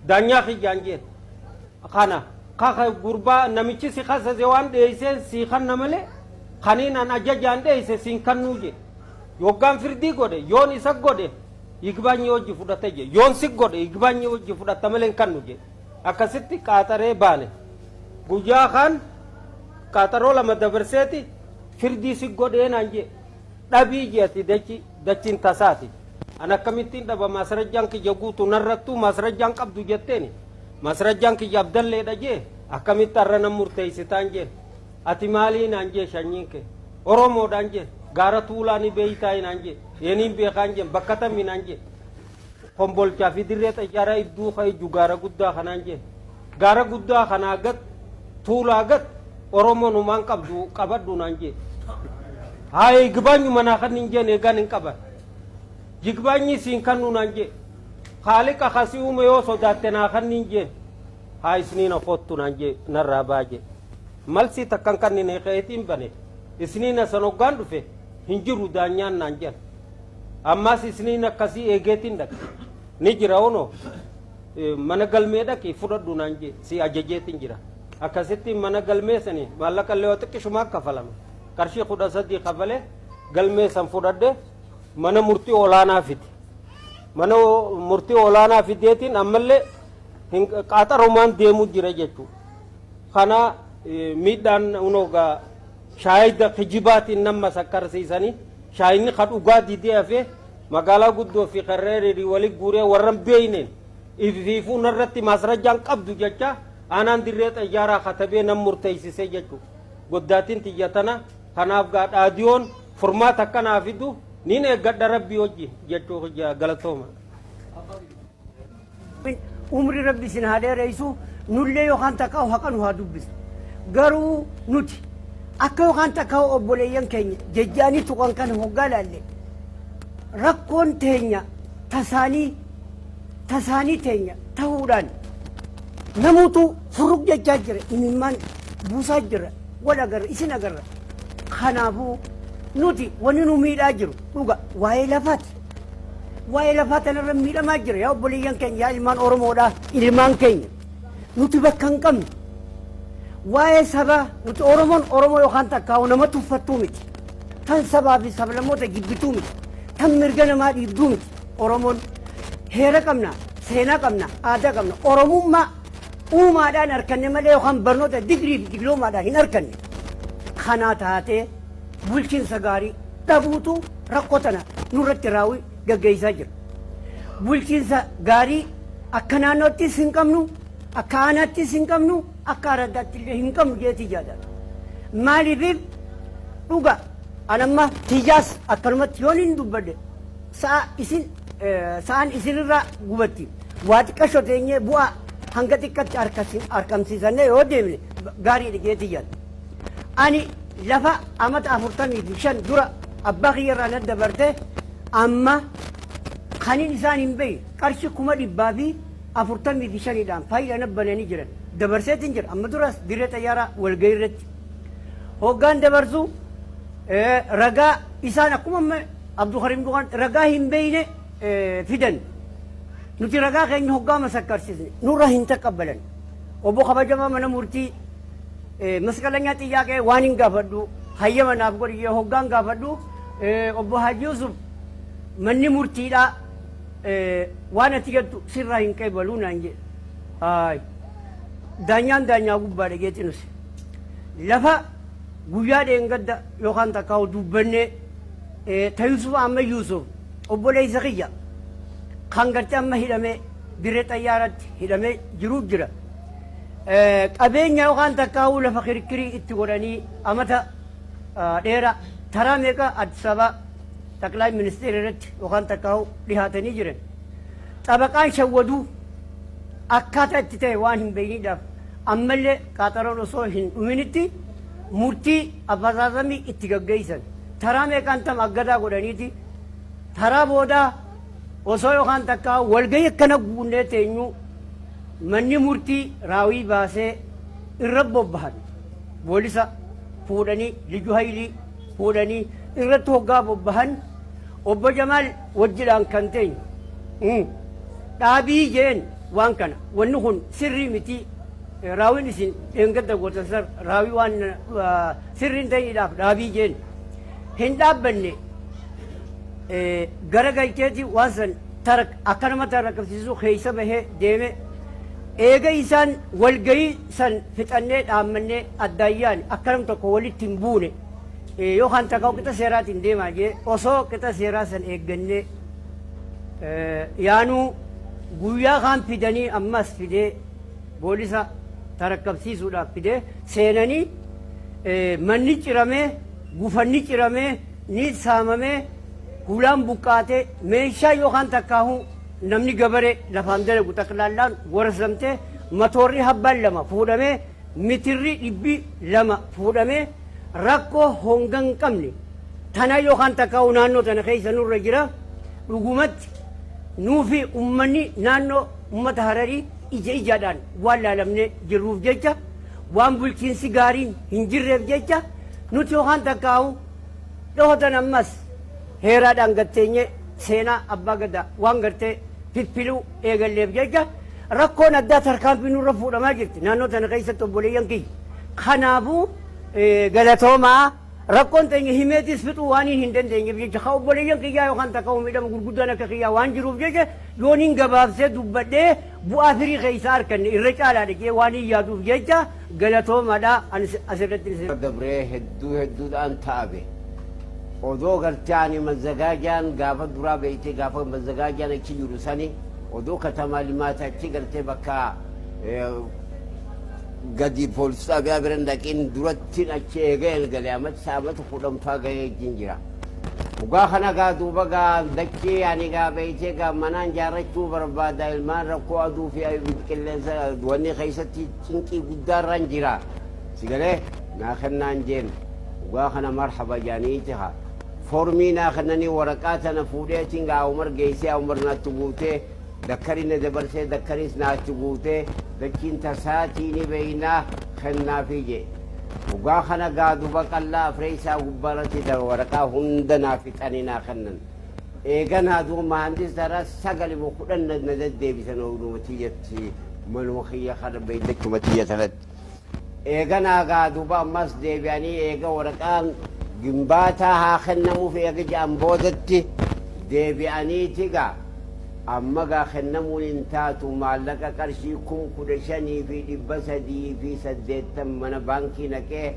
Speaker 7: daanyaa kiyyaan jeen. Kana kaka gurbaa namichi si kasase waan dheeyseen sii kanna malee kaniin an ajajaan dheeyse siin kannuu jee. Yoggaan firdii godhe yoon isa godhe yigbaanyi hojii fudhate jee. Yoon si godhe yigbaanyi hojii fudhatta malee hin kannu jee. Akkasitti qaaxaree baane. Guyyaa kaan qaaxaroo lama dabarseeti firdii si godhee naan jee. Dhabii jee ati dachi dachiin tasaati. An akkamittiin dhaba maasrajjaan kiyya guutu narrattuu maasrajjaan qabdu jetteeni. Maasrajjaan kiyya abdalleedha jee akkamitti har'a nan murteessitaan jee. Ati maalii naan jee shanyiin kee. Oromoodhaan jee gaara tuulaa ni beeytaa naan jee. Eeniin beekaan jee bakka tammi naan jee. Kombolchaa fi dirree xayyaaraa idduu ka'e gaara guddaa kanaan jee. Gaara guddaa kanaa gad tuulaa gad Oromoon humaan qabdu qabadhu naan jee. Haa yigbaanyu manaa kan hin jeen eegaan hin qaban. Yigbaanyi siin kannu naan jee. Haaliqa kasii uume yoo sodaatte naa kan hin jeen. Haa isniina kottu naan jee narraa baajee. Malsii takkan kan hin eeqeetiin bane. Isniina san hoggaan dhufe hin jiru daanyaan naan jedhan. Ammas isniin akkasii eegeetiin dhaqe. Ni jira onoo mana galmee dhaqi fudhadhu naan jee si ajajeetiin jira. Akkasitti mana galmee sani maallaqa illee yoo xiqqishumaa kafalama. Qarshii 13 kafalee galmee san fudhadhe mana murtii olaanaa fide. Mana murtii olaanaa fideetiin ammallee qaaxarumaan deemuu jira jechuudha. Kana miidhaan unoogaa shaayida kijibaatiin nama sakkarsiisanii shaayinni ka dhugaa didee hafee magaalaa guddoo fi karreerii wali guuree warra hin beeyneen ifiifuu narratti maasrajjaan qabdu jecha aanaan dirree xayyaaraa katabee nan murteessisee jechuudha. Goddaatiin tiyya tana kanaaf gaa dhaadiyoon furmaata akkanaa fidu niin eeggadha rabbii wajji jechuu galatooma.
Speaker 8: Umri rabbi isin haa dheeressu, nullee yookaan takka haqa nu haa dubbisu. Garuu nuti akka yookaan takka obboleeyyan keenya jejjaanii tuqan kana hoggaa laalle rakkoon teenya tasaanii tasaanii teenya ta'uudhaan namuutu furruq jechaa jira, imimmaan buusaa jira, wal agarra isin agarra. Kanaafuu nuti wanni nu miidhaa jiru dhuga waa'ee lafaati. Waa'ee lafaa tanarra miidhamaa jira yaa obboleeyyan keenya, yaa ilmaan Oromoodhaa, ilmaan keenya. Nuti bakka hin qabnu. Waa'ee sabaa nuti Oromoon Oromoo yookaan takkaa'u nama tuffattuu miti. Tan sabaa fi sablammoota jibbituu miti. Tan mirga namaa dhiibduu miti. Oromoon heera qabna, seenaa qabna, aadaa qabna. Oromummaa uumaadhaan harkanne malee yookaan barnoota digirii fi diploomaadhaan hin harkanne. Kanaa taatee bulchiinsa gaarii dhabuutu rakkoo tana nurratti raawwii gaggeessaa jira. Bulchiinsa gaarii akka naannoottis hin qabnu, akka aanaattis hin qabnu, akka araddaatti illee hin qabnu jeetii jaadata. Maaliif dhuga anamma tiyyaas akkanumatti yoon hin dubbadhe sa'a isin sa'aan isinirraa gubatti. Waa xiqqasho teenyee bu'aa hanga xiqqatti harkamsiisannee yoo deemne gaariidha jeetii jaadha. Ani lafa amata 45 dura abbaa kiyya irraa na dabarte amma kanin isaan hin beekne qarshii 145,000dhaan faayidaa na bananii jiran dabarseetiin jira. Amma duras dirree xayyaaraa walgahii irratti hoggaan dabarsu ragaa isaan akkuma amma Abdulkarim Duqaan ragaa hin beekne fidan. Nuti ragaa keenya hoggaa masakkarsiisne nurra hin taqabbalan. Obbo kabajamaa mana murtii masqalanyaa xiyyaaqee waan hin gaafadhu hayyama naaf godhi hoggaan gaafadhu obbo Haji Yusuf manni murtiidhaa waan ati jettu sirraa hin qeebaluu naan jedhe. Haay daanyaan daanyaa gubbaadha jeeti nusi. Lafa guyyaa dheengadda yookaan takkaa'u dubbannee ta Yusuf amma Yusuf obboleessa kiyya kan gartee amma hidhamee dirree xayyaaratti hidhamee jiru jira. Qabeenya yookaan takkaa'uu lafa kirkirii itti godhanii amata dheeraa taraa meeqa Addis Ababaa Xaqlaay ministeera irratti yookaan takkaa'u dhihaatanii jiran. Xabaqaan shawwaduu akkaataa itti ta'e waan hin beekniidhaaf ammallee qaaxaroon osoo hin dhuminitti murtii afasasamii itti gaggeessan. Taraa meeqaan tam aggadaa godhaniiti taraa boodaa osoo yookaan takkaa walgahii akkana guunnee teenyuu manni murtii raawii baasee irra bobbahan. Boolisa fuudhanii, Liju Haayilii fuudhanii irratti hoggaa bobbahan, obbo Jamaal wajjidhaan kan teenyu dhaabii jeen waan kana, wanni kun sirrii miti, raawiin isin dheengadda gootan sar raawii waan sirrii hin ta'iniidhaaf dhaabii jeen. Hin dhaabbanne, gara galcheeti waan san akkanuma tarakabsiisu keessa bahee deeme. Eega isaan walgahii san fixannee dhaammannee addaayyaan akka nam tokko walitti hin buune yookaan takka qixa seeraatiin deemaa jee osoo qixa seeraa san eeggannee yaanuu, guyyaa kaan fidanii ammas fidee boolisa tarakkabsiisuudhaaf fidee seenanii, manni ciramee, gufanni ciramee, ni saamamee, hulaan buqqaatee, meeshaa yookaan takkaahu namni gabaree lafaan dalagu xaqlaallaan warasamtee, matoorri habbaan 2 fuudhamee, mitirri 200 fuudhamee, rakkoo honga hin qabne tana yookaan takkaahu naannoo tana keessa nurra jira. Dhugumatti nuufi ummanni naannoo ummata Hararii ija ijaadhaan waan laalamnee jirruuf jecha, waan bulchiinsi gaariin hin jirreef jecha, nuti yookaan takkaahu dhohotan ammas heeraadhaan gatteenyee seenaa abbaa gadaa waan gartee fiffiluu eegalleef jecha rakkoon addaa tarkaanfii nurra fuudhamaa jirti naannoo tana keessatti, obboleeyyan kiyya. Kanaafuu galatoomaa. Rakkoon teenya himeetis fixuu waan hin dandeenyeef jecha, ka obboleeyyan kiyyaa yookaan takka miidhama gurguddaan akka kiyyaa waan jiruuf jecha, yoon hin gabaabsee dubbadhee bu'aa firii keessaa arganne irra caalaadha jee waan hin yaaduuf jecha, galatoomaadha asirratti.
Speaker 6: Dabree hedduu hedduudhaan ta'abe. Odoo gartee ani mazzagaajaan gaafa duraa beeytee, gaafa mazzagaajaan achi jiru sani, odoo katamaa limaata achi gartee bakka gadi poolis xaabiyaa bira dhaqiin durattiin achi eegee eegale amata saamata 10ffaa gahee wajjin jira. Dhugaa kana gaa duuba gaa dachee ani gaa beeytee gaa manaan jaarrachuu barbaada, ilmaan rakkoo aduu fi qilleensa wanni keessatti cinqii guddaarraan jira. Sigalee naa kennaan jeen, dhugaa kana marhaba jaaniiti haa. Foormii naa kennanii, waraqaa tana fuudheetiin gaa Umar geessee, Umar naatti guutee, dakkari na dabarsee, dakkaris naatti guutee, dachiin tasaatii ni beeynaa kennaafii jee. Dhugaa kana gaa duba qallaa afreessaa gubbaarratti waraqaa hunda naa fixanii naa kennan. Eeganaa duuba mahandis taraa 9 moo 10 na deddeebisan ooluma tiyyatti manuma kiyya kana beeydachuma tiyya tanatti. Eeganaa gaa duuba ammas deebi'anii eega waraqaan gimbaataa haa kennamuuf eega jedhan boodatti deebi'aniiti gaa amma gaa kennamuun hin taatu, maallaqa qarshii 15,380 mana baankii naqee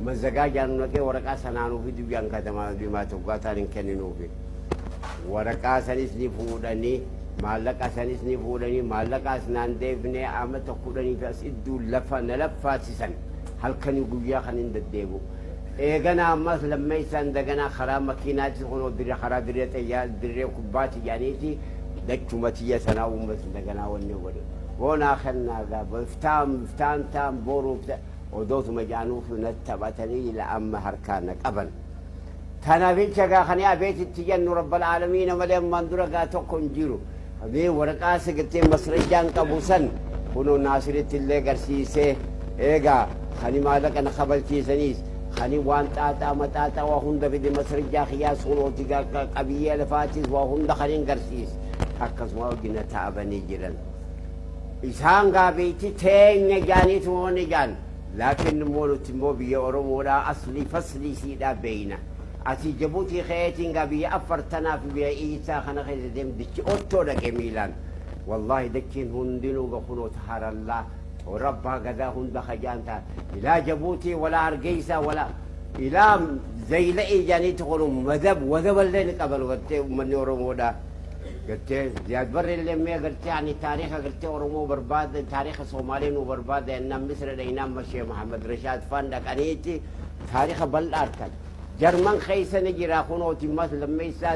Speaker 6: mazagaa jaanu naqee waraqaa sanaanuufi duyyaan katamaa diimaa tokko ta'an hin kenninuufi. Waraqaa sanis ni fuudhanii, maallaqa sanis ni fuudhanii, maallaqa as naan deebinee amata 10 fi as idduu lafa na laffaasisan halkanii guyyaa kan hin deddeebi'u. Eeganaa ammas lammeessaan daganaa karaa makiinaatti kunoo dirree karaa dirree xayyaa dirree kubbaati jedhaniiti dachuma tiyya sanaa uummas daganaa wanni godhe. Boonaa kennaa gaa iftaan iftaan taan booruu odootuma jaanuuf na taphatanii ila amma harkaa na qaban. Tanaaf jecha gaa kan abeetitti jennu rabbal aalamiina malee ammaan dura gaa tokko hin jiru. Mee waraqaa sigartee masrajjaan qabu san kunoo Naasiritti illee garsiisee, eegaa kani maallaqa na kabalchiisaniis kani waan xaaxaa maxaaxaa waa hunda fide, masrajjaa kiyyaas kunooti gaa qabiyyee lafaatis waa hunda kan hin garsiise akkasuma wajjin na taa'abanii jiran. Isaan gaa beeyti teenya jaaniitu wanni jaan. Laakiin immoo nuti immoo biyya Oromoodhaa aslii faslii siidhaa beeyna. Asii Jabuutii ka'eetiin gaa biyya Affartanaa fi biyya Iisaa kana keessa deem dichi ottoo dhaqe miilaan. Wallaahi dachiin hundinuu ga kunoo taharallaa toora abbaa gadaa hunda kajaan ta'a. Ilaa Jabuutii walaa Hargeysaa walaa ilaa Zayla'ii jaaniitti kunu madab wadaballee ni qaban gartee uummanni Oromoodhaa. Gartee Ziyaad Barre illee mee gartee ani taariika gartee Oromoo barbaada, taariika Somaalee nu barbaada jennaan Misira dhaynaan Mashee Muhammad Rashaad faan dhaqaniiti taariika bal'aa argan. Jarman keessa ni jira, kunooti mas lammeessaa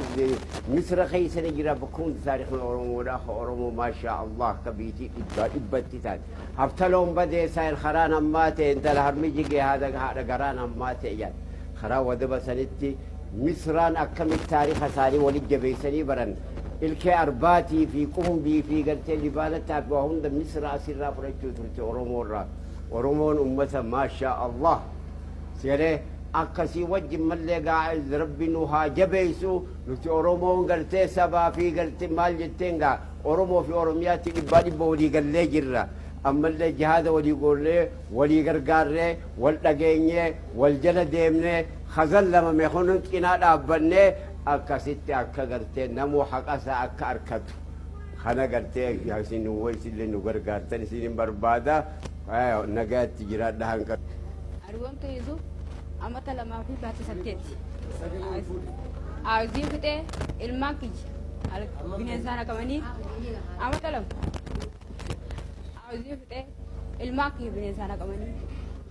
Speaker 6: Misra keessa ni jira. Bakka hundi taarikhni Oromoodha. Ka Oromoo, maashaa Allah, ka biitii dhibbaa dhibbatti taate. Haftaloon badee saayil karaan ammaa ta'e, intala harmi jigee haadha haadha garaan ammaa ta'e jedhan. Karaa wadaba sanitti Misraan akkamitti taarika isaanii walit jabeessanii baran, ilkee arbaatii fi qumbii fi gartee libaanattaa fi waa hunda Misra asirraa fudhachuu turte Oromoorraa. Oromoon ummata, maashaa Allah. Sigalee akkasii wajjin mallee gaa Rabbi nu haa jabeessu. Nuti Oromoon gartee sabaa fi gartee maal jetteen gaa Oromoo fi Oromiyaatti dhibbaa dhibba walii gallee jirra. Ammallee jihaada walii goollee, walii gargaarree, wal dhageenyee, wal jala deemnee, hazan lamame kun cinaa dhaabbannee, akkasitti akka gartee namuu haqasaa akka arkatu kana gartee isin isillee nu gargaartan isin hin barbaada. Nagaatti jiraadha hanqa.
Speaker 9: Argoomtu Yusuf, amata 2 fi baatii 8. Aawuzii fixee ilmaan kiyya bineensaan haqamanii amata 2. Aawuzii fixee ilmaan kiyya bineensaan haqamanii,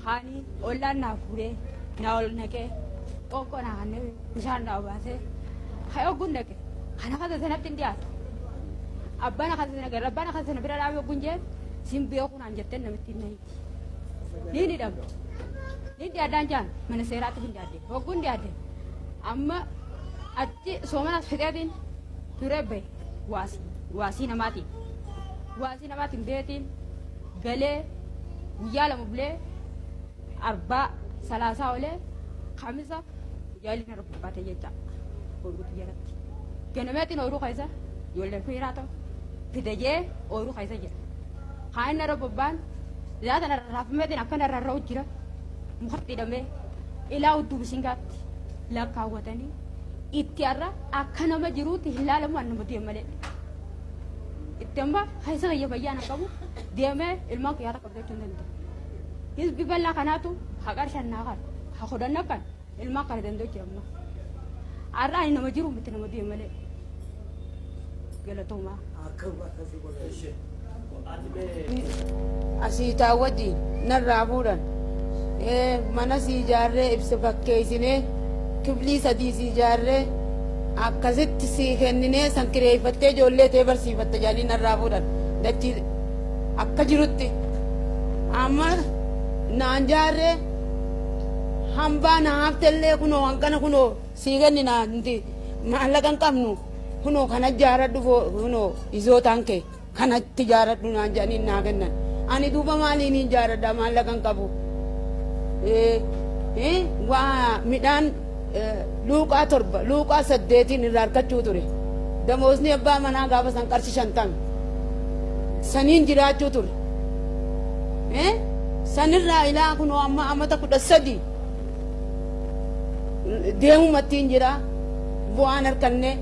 Speaker 9: haanii ollaan naa fuudhee naa ol naqee, qoqqoo naa kannee, bishaan naa obaasee, hayoo gun dhaqe kana kasa sanatti hin dhiyaatu. Abbaan akkas sana gara abbaan akkas sana bira dhaabee gun jee sin beeku naan jettee namitti hin nahiiti. Ni hidhamte. Ni dhiyaadhaan jaan mana seeraatti hin dhiyaadde. Hogguun dhiyaadde amma achi soomanas fixeetiin turee bahe waasii namaatiin. Waasii namaatiin beetiin galee guyyaa 2 bulee, arbaa salaasaa olee, kamisa guyyaa inni irra bobbaate jecha ooyiruutu jalatti. Ganameetiin ooyiruu keessa ijoolleen fiiraa ta'u fide jee ooyiruu keessa jira. Kaan inni irra bobbaan zaata narra raafameetiin akkana irra ra'u jira. Mukatti hidhamee ilaa hudduu bisingaatti lakkaawwatanii itti har'a akka nama jiruutti hin laalamu, an nama deemu malee. Itti amma keessa kiyya fayyaa na qabu deemee ilmaan kiyyaa takka bitachuu hin danda'u. Hizbi bal'aa kanaatu haa qarshan naa kan haa 10 kan ilmaan kana danda'u jira amma. Har'a ani nama jiru miti, nama deemu malee. Galatoomaa.
Speaker 10: Asiitaa wajjin narraa fuudhan. Mana sii ijaarree, ibsa fakkeessinee, kiflii sadii sii ijaarree, akkasitti sii kenninee, san kireeffattee ijoollee tee barsiifatta jedhanii narraa fuudhan. Dachii akka jirutti amma naan jaarree, hambaa na haftellee kunoo hanqana, kunoo sii kennina, nuti maallaqa hin qabnu, kunoo kana ijaaradhu, kunoo izootaan kee kanatti ijaaradhu naan jedhanii naa kennan. Ani duuba maaliin ijaaradha? Maallaqa hin qabu. Waa midhaan luuqaa 7, luuqaa 8n irraa harkachuu ture. Damoosni abbaa manaa gaafa san qarshi 50 saniin jiraachuu ture. Sanirraa ilaa kunoo amma amata 13 deemumattiin jira, bu'aan harkanne.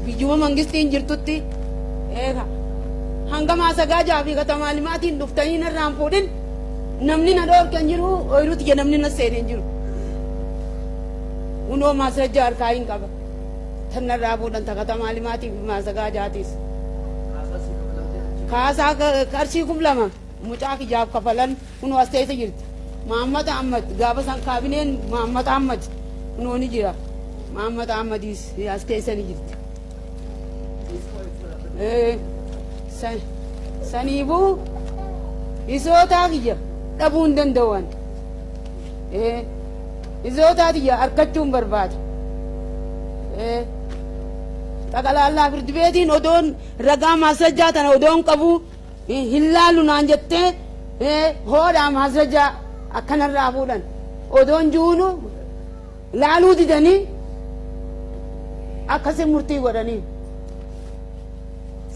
Speaker 10: Biyyuma mangistiin jirtutti hanga maasagaa fi katamaa limaatiin dhuftanii narraan fuudhin, namni na dhoorke hin jiru, ooyiruuti je namni na seene hin jiru. Kunoo maasrajja harkaa hin qaba. Tan narraa fuudhan ta katamaa limaatii fi maasagaa jaatis. Kaasaa qarshii 2000 mucaa kiyyaaf kafalan, kunoo as teessa jirti. Mahammad Ahmad, gaafa san kaabineen Mahammad Ahmad kunoo ni jira. Mahammad Ahmadis as keessa ni jirti. Saniifuu isootaa kiyya dhabuu hin danda'u. Isootaa kiyya harkachuun barbaada. Xaqalaallaa firdi beetiin odoon ragaa maasrajjaa tana odoon qabu hin laalu naan jettee, hoodhaa maasrajjaa akkanarraa fuudhan odoon juunu laaluu didanii akkasin murtii godhanii.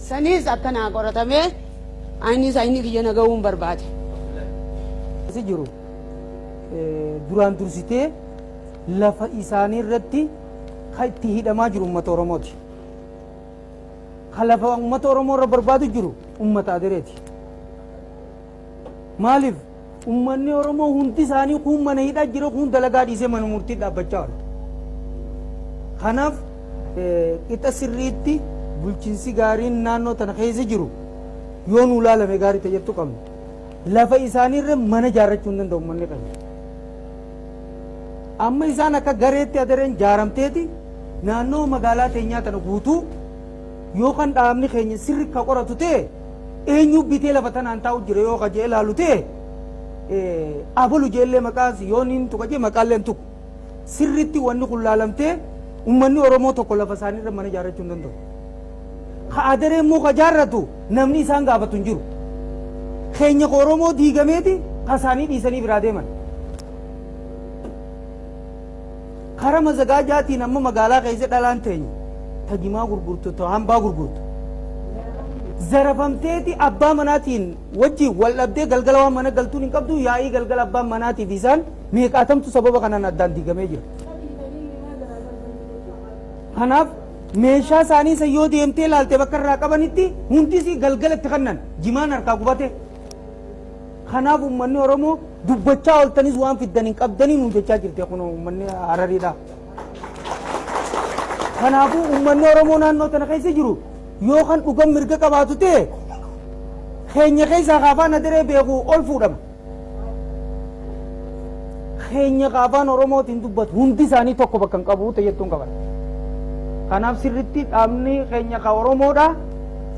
Speaker 10: Saniis akkanaa qoratamee anis ayni kiyya na ga'uun barbaade.
Speaker 11: Si jiru duraan dursitee lafa isaanii irratti kan itti hidhamaa jiru uummata Oromooti. Kan lafa uummata Oromoo irra barbaadu jiru uummata Adereeti. Maaliif uummanni Oromoo hundi isaanii kun mana hidhaa jira, kun dalagaa dhiisee mana murtii dhaabbachaa oolu. Kanaaf qixa sirriitti bulchiinsi gaariin naannoo tana keessa jiru yoo nu ilaalame gaarii ta'e jettu qabna. Lafa isaanii irra mana ijaarrachuu hin danda'u uummanni keenya. Amma isaan akka gareetti adareen jaaramteeti naannoo magaalaa teenyaa tana guutuu yoo kan dhaabni keenya sirri ka qoratu ta'e, eenyu bitee lafa tanaan taa'u jira yoo ka jee ilaalu ta'e, abalu jeellee maqaas yoo niin tuqa jee maqaallee hin tuqu. Sirritti wanni kun laalamtee uummanni Oromoo tokko lafa isaanii irra mana ijaarrachuu hin danda'u. Ka adaree immoo ka jaarratu namni isaan gaafatu hin jiru. Keenya ka Oromoo diigameeti ka isaanii dhiisanii biraa deeman. Kara mazagaajaatiin amma magaalaa keessa dhalaan teenya ta jimaa gurgurtu, ta hambaa gurgurtu. Zarafamteeti abbaa manaatiin wajjin wal dhabdee galgala waan mana galtuun hin qabdu, yaa'ii galgala abbaan manaatiif isaan meeqaatamtu sababa kanaan addaan diigamee jira. Kanaaf meeshaa isaanii isa yoo deemtee ilaalte bakka irraa qabanitti hundisii galgala itti kennan jimaan harkaa gubate. Kanaaf uummanni Oromoo dubbachaa ooltanis waan fiddan hin qabdanii nuun jechaa jirti kun uummanni Harariidha. Kanaafuu uummanni Oromoo naannoo tana keessa jiru yoo kan dhugan mirga qabaatu ta'e, keenya keessaa ka afaan adaree beeku ol fuudhama. Keenya ka afaan Oromootiin dubbatu hundi isaanii tokko bakka hin qabu ta'ettuun qaban. Kanaaf sirritti dhaabni keenya ka Oromoodha.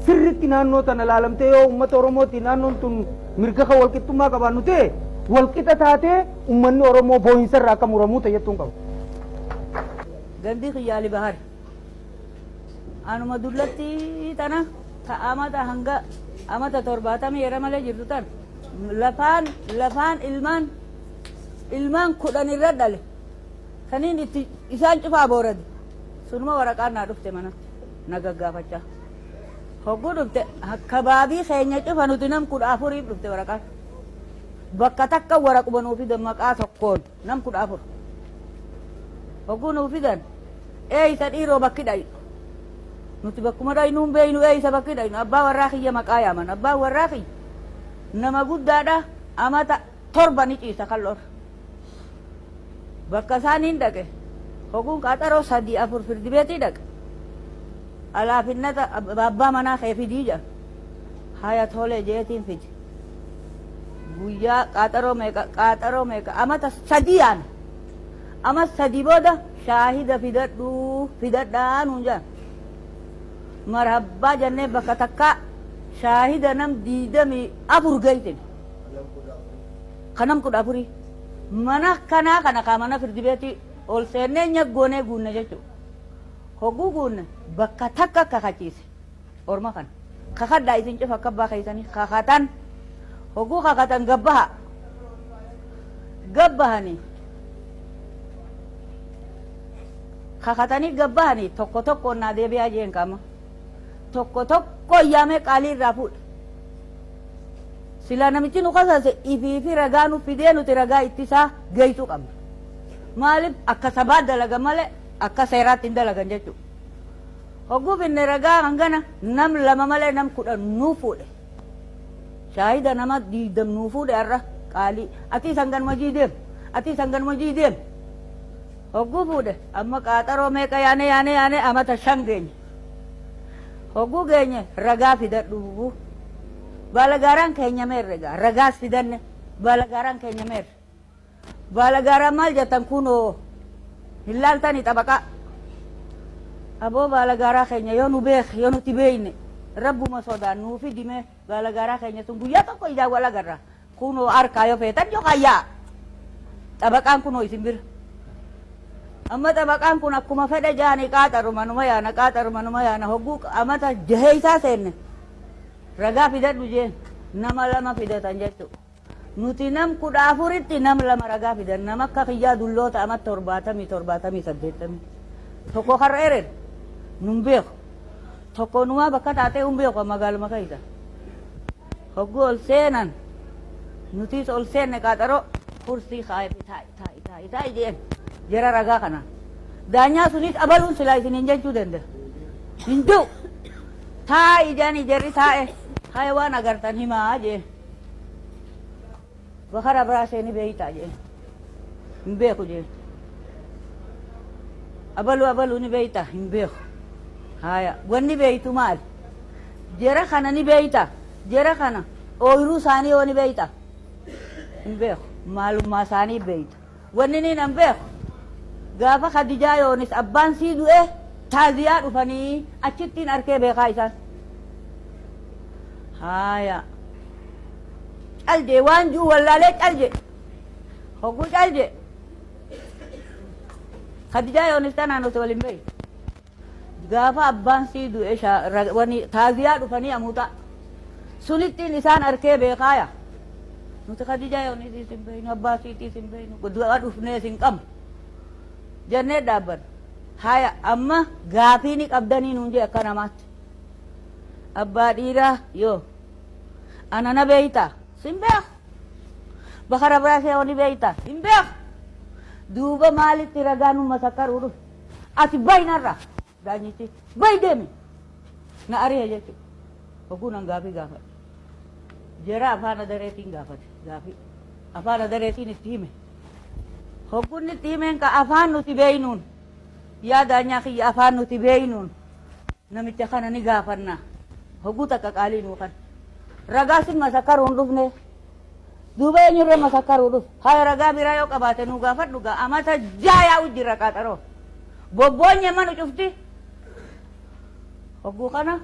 Speaker 11: Sirritti naannoo tana laalamtee yoo uummata Oromootiin naannoon tun mirga kan walqixxummaa qabaannu ta'e, walqixa taatee uummanni Oromoo boo'insa irraa akka muramuu ta'ettuun qaba.
Speaker 12: Gandi kiyyaali bahar. Anuma dullatti tana ta amata hanga amata 70 yera malee jirtu tan lafaan ilmaan 10 irra dhale. Saniin itti isaan cufaa boorade. Sunuma waraqaan naa dhufte manatti na gaggaafachaa. Hogguu dhufte akkabaabii keenya cufa nuti nam 14f dhufte waraqaan. Bakka takka waraquma nuu fidan maqaa tokkoon nam 14. Hogguu nuu fidan eeysa dhiiroo bakki dhayu. Nuti bakkuma dhaynu hin beeynu, eeysa bakki dhaynu. Abbaa warraa kiyya maqaa yaaman. Abbaan warraa kiyya nama guddaadha, amata 7 ni ciisa kal'oorra. Bakka isaaniin dhaqe hoguun qaaxaroo sadii afur firdi beetii dhaqe. Alaafinnata abbaa manaa kee fidii jedha. Haya tole jeetiin fidi. Guyyaa qaaxaroo meeqa qaaxaroo meeqa amata 3 yaame. Ama 3 booda shaahida fidadhu fidadhaa nuun jedhan. Marhabbaa jennee bakka takkaa shaahida nam 24 geessine. Ka nam 14. Mana kanaa kana kaa mana firdi beetii ol seennee nyaggoonee guunne jechuudha. Hogguu guunne bakka takka kakachiise orma kana. Kakadhaa isin cufa akka abbaa keessanii kakatan. Hogguu kakatan gabbaha. Gabbahanii kakatanii gabbahanii tokko tokkoon naa deebi'aa jeen qaama. Tokko tokko yaamee qaalii irraa fuudhe. Silaa namichi nu kasase ifii fi ragaa nu fidee nuti ragaa ittisaa geessuu qabna. Maaliif akka sabaa dalagan malee akka seeraatti hin dalagan jechuudha. Hogguu finne ragaa hangana nam lama malee nam 10 nuu fuudhe. Shaahida nama 20 nuu fuudhe har'a qaalii. Atis hanganuma jii deem. Atis hanganuma jii deem. Hogguu fuudhe amma qaaxaroo meeqa yaane yaane yaane amata 5 geenye. Hogguu geenye ragaa fidadhu. Baalagaaraan keenya meerre egaa ragaas fidanne, baalagaaraan keenya meerre. Baalagaaraan maal jettan kunoo hin laaltani xabaqaa. Aboo baalagaaraa keenya yoo nu beeke yoo nuti beekne rabbuma sodaan nuu fidime, baalagaaraa keenya sun guyyaa tokko ijaan wal agarra. Kunoo harkaa yoo feetan yookaan yaa'a. Xabaqaan kunoo isin bira. Amma xabaqaan kun akkuma fedhe jaanii qaaxaruma numa yaana qaaxaruma numa yaana hogguu amata jaheessaa seenne. Ragaa fidadhu jeen nama lama fidatan jechuudha. Nuti nam 14tti nam lama ragaa fidan, nama akka kiyyaa dulloota ama 70 70 80. Tokko karra erer nun beeku. Tokko numaa bakka taatee hin beeku magaaluma keessa. Hogguu ol seenan nutis ol seenne qaaxaroo kursii kaa'ee fi taa'i taa'i taa'i taa'i jeen jara ragaa kana. Daanyaa sunis abaluun silaa isiniin jechuu danda'a. Hin jiru. Taa'i jedhanii jarri taa'e haya waan agartan himaa jeen. Bakara biraa seeni beeytaa jeen. Hin beeku jeen. Abaluu abaluu ni beeytaa hin beeku. Haya wanni beeytu maali? Jara kana ni beeytaa? Jara kana ooyiruu isaanii yoo ni beeytaa? Hin beeku. Maalummaa isaanii beeyta. Wanni niin an beeku. Gaafa Khadijaa Yoonis abbaan sii du'e taaziyaa dhufanii achittiin arkee beekaa isaan. Haaya. Cal jee waan ji'u wallaalee cal jee. Hogguu cal jee. Khadijaa Yoonis tanaan nuti waliin beeyi. Gaafa abbaan sii du'e wani taaziyaa dhufanii amuuxaa. Sunittiin isaan arkee beekaaya. Nuti Khadijaa Yoonisiis hin beeynu, abbaa siitis hin beeynu, du'a dhufnees hin qabnu. Jennee dhaabbanne. Haya amma gaafii ni qabdanii nuun jee akka namaatti. Abbaa dhiiraa yoo ana na beeytaa? Sin beeku. Bakara biraa see ni beeytaa? Hin beeku. Duuba maalitti ragaa nu masakkaruu dhufe? Ati bahi narraa daanyichi bahi deemi na ari'e jechuudha. Hogguu nan gaafii gaafadhe. Jara afaan adareetiin gaafate gaafii. Afaan adareetiin itti hime. Hogguun itti himeen ka afaan nuti beeynuun yaa daanyaa kiyya afaan nuti beeynuun namicha kana ni gaafanna. Hogguu takka qaalii nuu kan. Ragaa sin masakkaruun dhufne. Duuba eenyurra masakkaruu dhufe. Haya ragaa biraa yoo qabaate nuu gaafadhu gaa amata jaa yaa'u jira qaaxaroo. Bobboonye manu cufti. Hogguu kana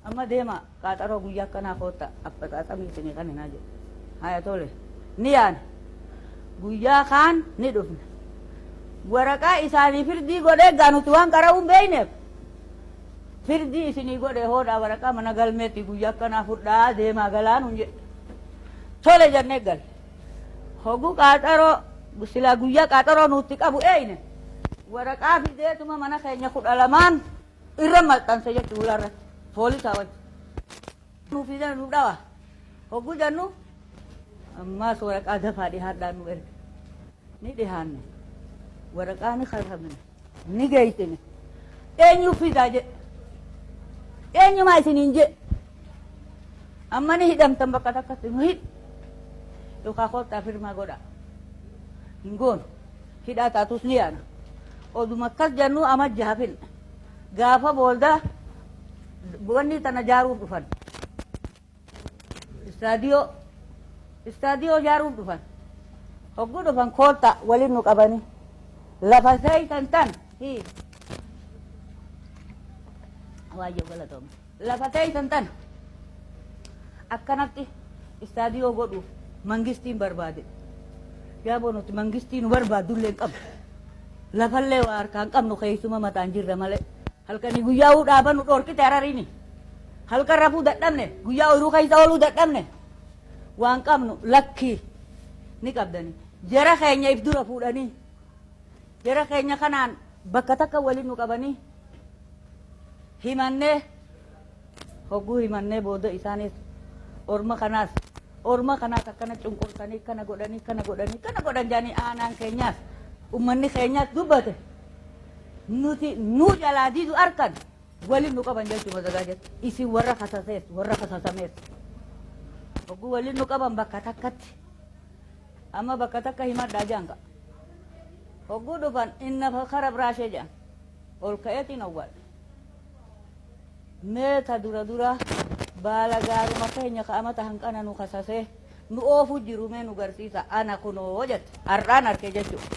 Speaker 12: amma deema qaaxaroo guyyaa akkanaa kootta affaxaaxamii isinii kan hinaa jedhe. Haya tole ni yaane. Guyyaa kaan ni dhufne. Waraqaa isaanii firdii godhee gaa nuti waan qara'uu hin beekneef firdii isinii godhe hoodhaa waraqaa mana galmeetti guyyaa akkanaa fudhaa deemaa galaa nuun jedhe. Tole jennee galle. Hogguu qaaxaroo silaa guyyaa qaaxaroo nutti qabu eeyne waraqaa fideetuma mana keenya 12n irra maxxanse jechuudha ulaa irratti poolisaa wajji. Nuu fidee nu dhawa. Hogguu jennu ammaas waraqaa dafaa dhihaadhaa nu erge. Ni dhihaanne. Waraqaa ni katabne. Ni geessine. Eenyu fidaa jedhe. Eenyumaa isiniin jedhe. Amma ni hidhamtan bakka takkatti nu hidhi. Yookaan koottaa firmaa godhaa. Hin goonu. Hidhaa taatus ni yaana. Oduma akkas jennu ama jaha finna. Gaafa booldaa wanni tana jaaruuf dhufan. Istaadiyoo istaadiyoo jaaruuf dhufan. Hogguu dhufan koottaa waliin nu qabanii. Lafa seeysan tan hii. Waayyoo galatooma. Lafa teeysan tana akkanatti istaadiyoo godhuuf mangistiin barbaade. Yaaboo nuti mangistii nu barbaaddullee hin qabnu. Lafallee waa harkaa hin qabnu keessuma mataan jirra malee. Halkanii guyyaa uu dhaaba nu dhorkite harariini. Halkan rafuu dadhabne guyyaa ooyiruu keessa ooluu dadhabne. Waan qabnu lakkii ni qabdani. Jara keenya if dura fuudhanii jara keenya kanaan bakka takka waliin nu qabanii himannee hogguu himannee booda isaanis orma kanaas orma kanaas akkana cunqursanii kana godhanii kana godhanii kana godhan jedhanii aanaan keenyaas ummanni keenyaas dubbate nuti nu jalaa didu arkan waliin nu qaban jechuu mazagaa jetti isin warra kasasees warra kasasamees hogguu waliin nu qaban bakka takkatti amma bakka takka himadhaa jedhan ka hogguu dhufan inna kara biraashee jedhan ol ka'eetiin owwaadhe. Mee ta dura dura baala gaaruma keenya ka amata hanqana nu kasasee nu oofu jiru mee nu garsiisa ana kunoo jette har'aan arke jechuudha.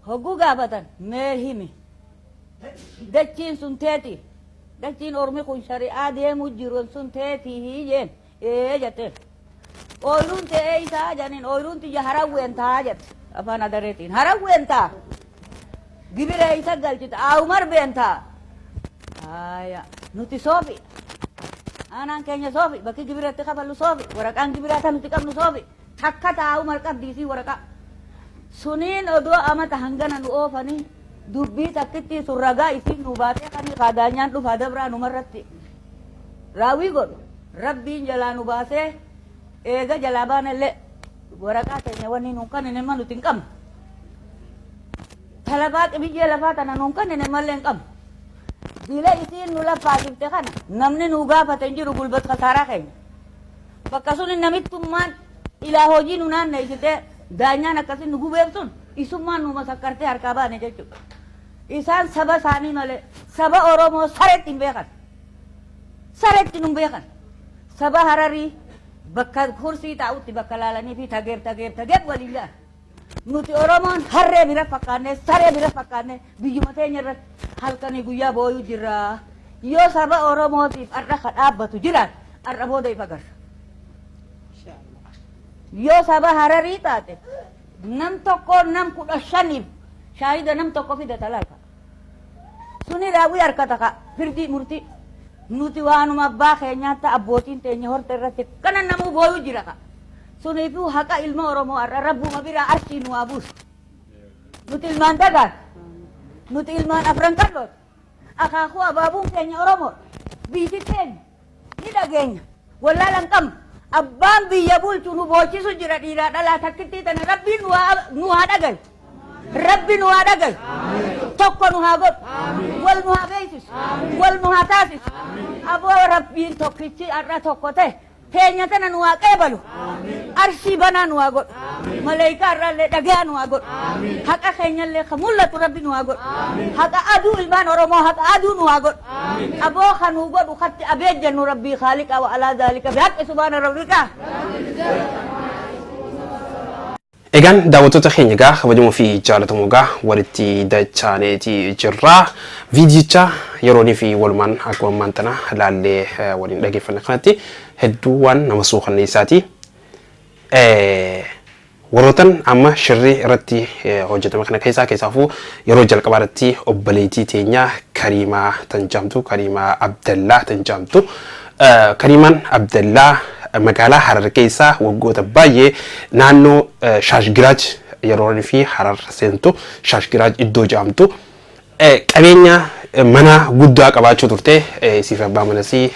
Speaker 12: Hogguu gaafatan mee himi dachiin sun teeti dachiin ormi kun shari'aa deemu jiru sun teetii jeen ee jetteen. Ooyiruun tee eeysaa jedhaniin ooyiruun tiyya harawween taa jette afaan adareetiin harawween taa gibira eeysa galchita aawumar been taa haaya nuti soofi aanaan keenya soofi bakki gibira itti kafallu soofi waraqaan gibiraa tan nuti qabnu soofi takka taa aawumar qabdii isii waraqaa suniin odoo amata hangana nu oofanii dubbii takkittii sun ragaa isiin nu baatee kanii kaadaanyaan dhufaa dabraa numarratti raawwii godhu Rabbiin jalaa nu baasee eega jalaa baanellee waraqaa teenya wanni nuun kannine ma nuti hin qabnu. Talabaa qibiyyee lafaa tana nuun kannine mallee hin qabnu. Dila isiin nu laffaasifte kana namni nu gaafate hin jiru gulbat kasaaraa keenya. Bakka suni namittummaan ilaa hojii nu naanneessitee daanyaan akkasiin nu gubeef sun isummaan nu masakkartee harkaa baane jechuudha. Isaan saba isaanii malee saba Oromoo sareetti hin beekan. Sareetti nun beekan. Saba Hararii bakka kursii taa'utti bakka laalanii fi tageeb tageeb tageeb waliin ga'an. Nuti Oromoon harree bira fakkaannee, saree bira fakkaannee biyyuma teenya irratti halkanii guyyaa booyuu jirra. Yoo saba Oromootiif har'a ka dhaabbatu jiraate, har'a booda if agarra. Yoo saba Hararii taate, nam tokko nam 15f shaahida nam tokko fidata laata. Suni raawwii harkata ka firdii murtii. Nuti waanuma abbaa keenyaatti abbootiin teenya horte irratti kana namuu booyuu jira ka. Suniifuu haqa ilma Oromoo har'a Rabbuma biraa arshii nu haa buusu. Nuti ilmaan Dagaati. Nuti ilmaan Afran Qallooti. Akaakuu abaabuun keenya Oromoodha. Biyyi teenya ni dhageenya. Wallaala hin qabnu. Abbaan biyya bulchu nu boochisu jira, dhiiraa dhalaa takkittii tana Rabbiin nu haa dhagayu. Rabbi nu haa dhagayu. Tokko nu haa godhu. Wal nu haa beeksisu. Wal nu haa taasisu. Aboo, Rabbiin tokkichi har'a tokko ta'e teenya tana nu haa qeebalu. Arshii banaa nu haa godhu. Maleeyikaa irraallee dhagayaa nu haa godhu. Haqa keenyallee ka mul'atu Rabbi nu haa godhu. Haqa aduu ilmaan Oromoo, haqa aduu nu haa godhu. Aboo, kan nu godhu katti abeet jennu Rabbii Khaaliqa wa alaa zaalika bihaqqi subhaana rabbika.
Speaker 1: Egaan daawwattoota keenya egaa kabajamoo fi jaalatamoo, egaa walitti dachaaneeti jirra. Viidiyicha yeroonii fi walumaan akkuma ammaan tana laallee waliin dhageeffanne kanatti hedduu waan nama suukanneessaati. Warootan amma shirri irratti hojjetame kana keessaa, keessaafuu yeroo jalqabaa irratti obboleettii teenya Kariimaa tan jedhamtu, Kariimaa Abdallaa tan jedhamtu. Kariimaan Abdallaa magaalaa Harar keessaa waggoota baay'ee naannoo Shaashgiraaj, yeroo fi Harar seentu Shaashgiraaj iddoo jedhamtu qabeenya mana guddaa qabaachuu turte. Siif abbaa manasii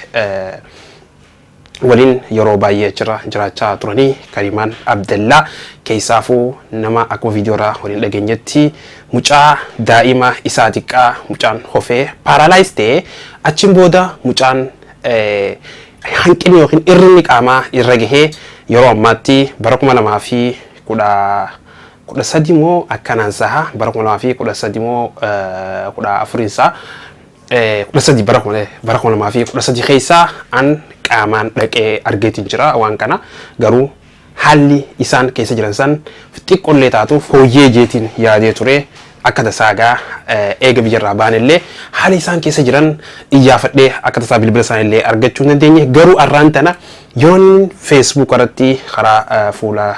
Speaker 1: waliin yeroo baay'ee achirra jiraachaa turanii. Kariimaan Abdallaa keessaafuu nama akkuma viidiyoo irraa waliin dhageenyetti mucaa daa'ima isaa xiqqaa mucaan hofee paralyze ta'ee, achiin booda mucaan hanqinni yookiin irrinni qaamaa irra gahee, yeroo ammaatti bara 2013 moo akkanaan saha, bara 2013 moo 14 isaa 13, bara 2013 keessaa an qaamaan dhaqee argeetiin jira waan kana. Garuu haalli isaan keessa jiran san xiqqollee taatu fooyyee jeetiin yaadee ture. Akka tasaagaa eega biyyarraa baanillee haala isaan keessa jiran iyyaafadhee akka tasaa bilbila isaaniillee argachuu hin dandeenye. Garuu arraan tana yeroon Facebook irratti, karaa fuula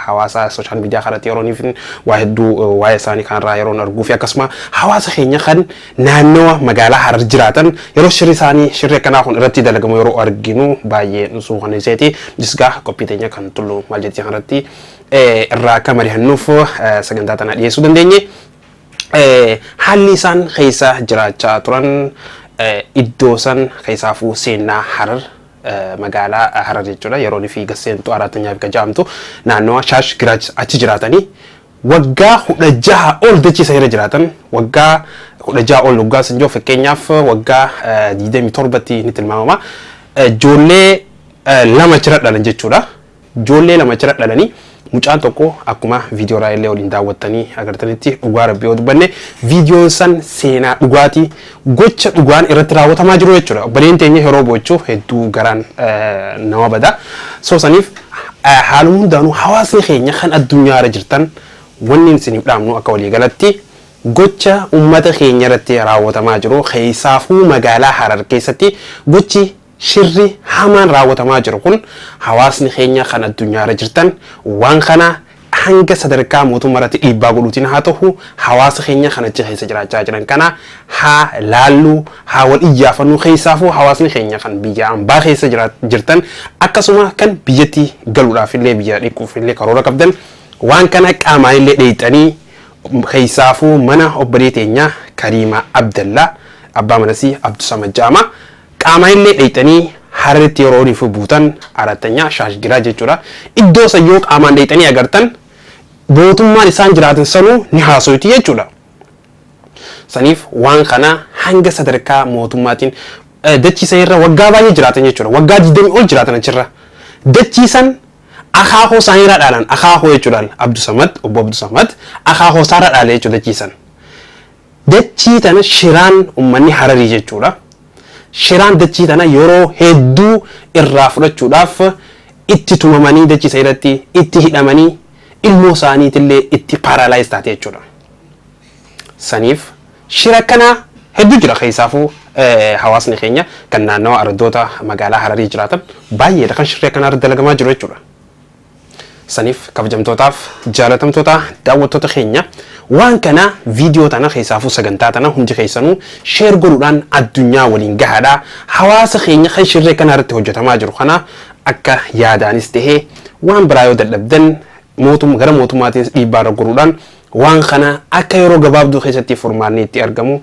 Speaker 1: hawaasaa social media kanatti yeroon waa hedduu waa'ee isaanii kanarraa yeroon arguu fi akkasuma hawaasa keenya kan naannawa magaalaa Harar jiraatan yeroo shirri isaanii, shirri akkanaa kun irratti dalagamu yeroo arginu baay'ee nu suukaneesseeti. Jisgaa qophii teenya kan Tulluu Maal Jetti kanarratti irraa akka mari'annuuf sagantaa tana dhiyeessuu dandeenye. Haalli isaan keessa jiraachaa turan iddoo san keessaafuu seenaa Harar, magaalaa Harar jechuudha. Yeroo fi gasseentu Araatanyaa fi Gajaamtu naannawa Shaash Giraaj achi jiraatanii waggaa 16 ol dachii isa irra jiraatan. Waggaa 16 ol waggaa san jiru, fakkeenyaaf waggaa 27tti ni tilmaamama. Ijoollee lama achirra dhalan jechuudha. Ijoollee lama achirra dhalanii, mucaan tokko akkuma viidiyoo irraa illee waliin daawwattanii agartanitti, dhugaa Rabbii yoo dubbanne viidiyoon san seenaa dhugaatii, gocha dhugaan irratti raawwatamaa jiru jechuudha. Obboleen teenya yeroo boochuu hedduu garaan nama bada. So saniif haaluma hundaanuu hawaasni keenya kan addunyaarra jirtan, wanni isiniif dhaamnu akka waliigalatti gocha uummata keenya irratti raawwatamaa jiru, keessaafuu magaalaa Harar keessatti gochi shirri hamaan raawwatamaa jiru kun, hawaasni keenya kan addunyaarra jirtan waan kana hanga sadarkaa mootummaa irratti dhiibbaa godhuutiin haa ta'u, hawaasa keenya kan achi keessa jiraachaa jiran kana haa laallu, haa wal iyyaafannu. Keessaafuu hawaasni keenya kan biyya ambaa keessa jirtan, akkasuma kan biyyatti galuudhaaf illee, biyya dhiquuf illee karoora qabdan, waan kana qaamaan illee dheeyxanii, keessaafuu mana obbolee teenya Kariimaa Abdallaa, abbaa manasii Abdusamad Ja'ama, qaamaan illee dheeyxanii Hararitti yeroo oliif buutan, Arattanyaa Shaashgiraa jechuudha. Iddoo san yoo qaamaan dheeyxanii agartan, mootummaan isaan jiraatan sanuu ni haasoyti jechuudha. Saniif waan kana hanga sadarkaa mootummaatiin, dachii san irra waggaa baay'ee jiraatan jechuudha. Waggaa 20 ol jiraatan achirra. Dachii san akaakoo isaaniirraa dhaalan, akaakoo jechuudhaan Abdusamad, obbo Abdusamad akaakoo isaarraa dhaale jechuudha dachii san. Dachii tana shiraan uummanni Hararii jechuudha. Shiraan dachii tana yeroo hedduu irraa fudhachuudhaaf itti tumamanii, dachii san irratti itti hidhamanii, ilmoo isaaniitillee itti paralyze taate jechuudha. Saniif shira akkanaa hedduu jira. Keessaafuu hawaasni keenya kan naannawa araddoota magaalaa Hararii jiraatan baay'eedha kan shirri akkanaa irratti dalagamaa jiru jechuudha. Saniif kabajamtootaaf jaalatamtoota daawwattoota keenya, waan kana viidiyoo tana, keessaafuu sagantaa tana, hundi keessanuu share godhuudhaan addunyaa waliin gahaadha. Hawaasa keenya kan shirri akkanaa irratti hojjetamaa jiru kana akka yaadaanis tahee waan biraa yoo dadhabdan gara mootummaatiin dhiibbaa irra godhuudhaan waan kana akka yeroo gabaabduu keessatti furmaanni itti argamu.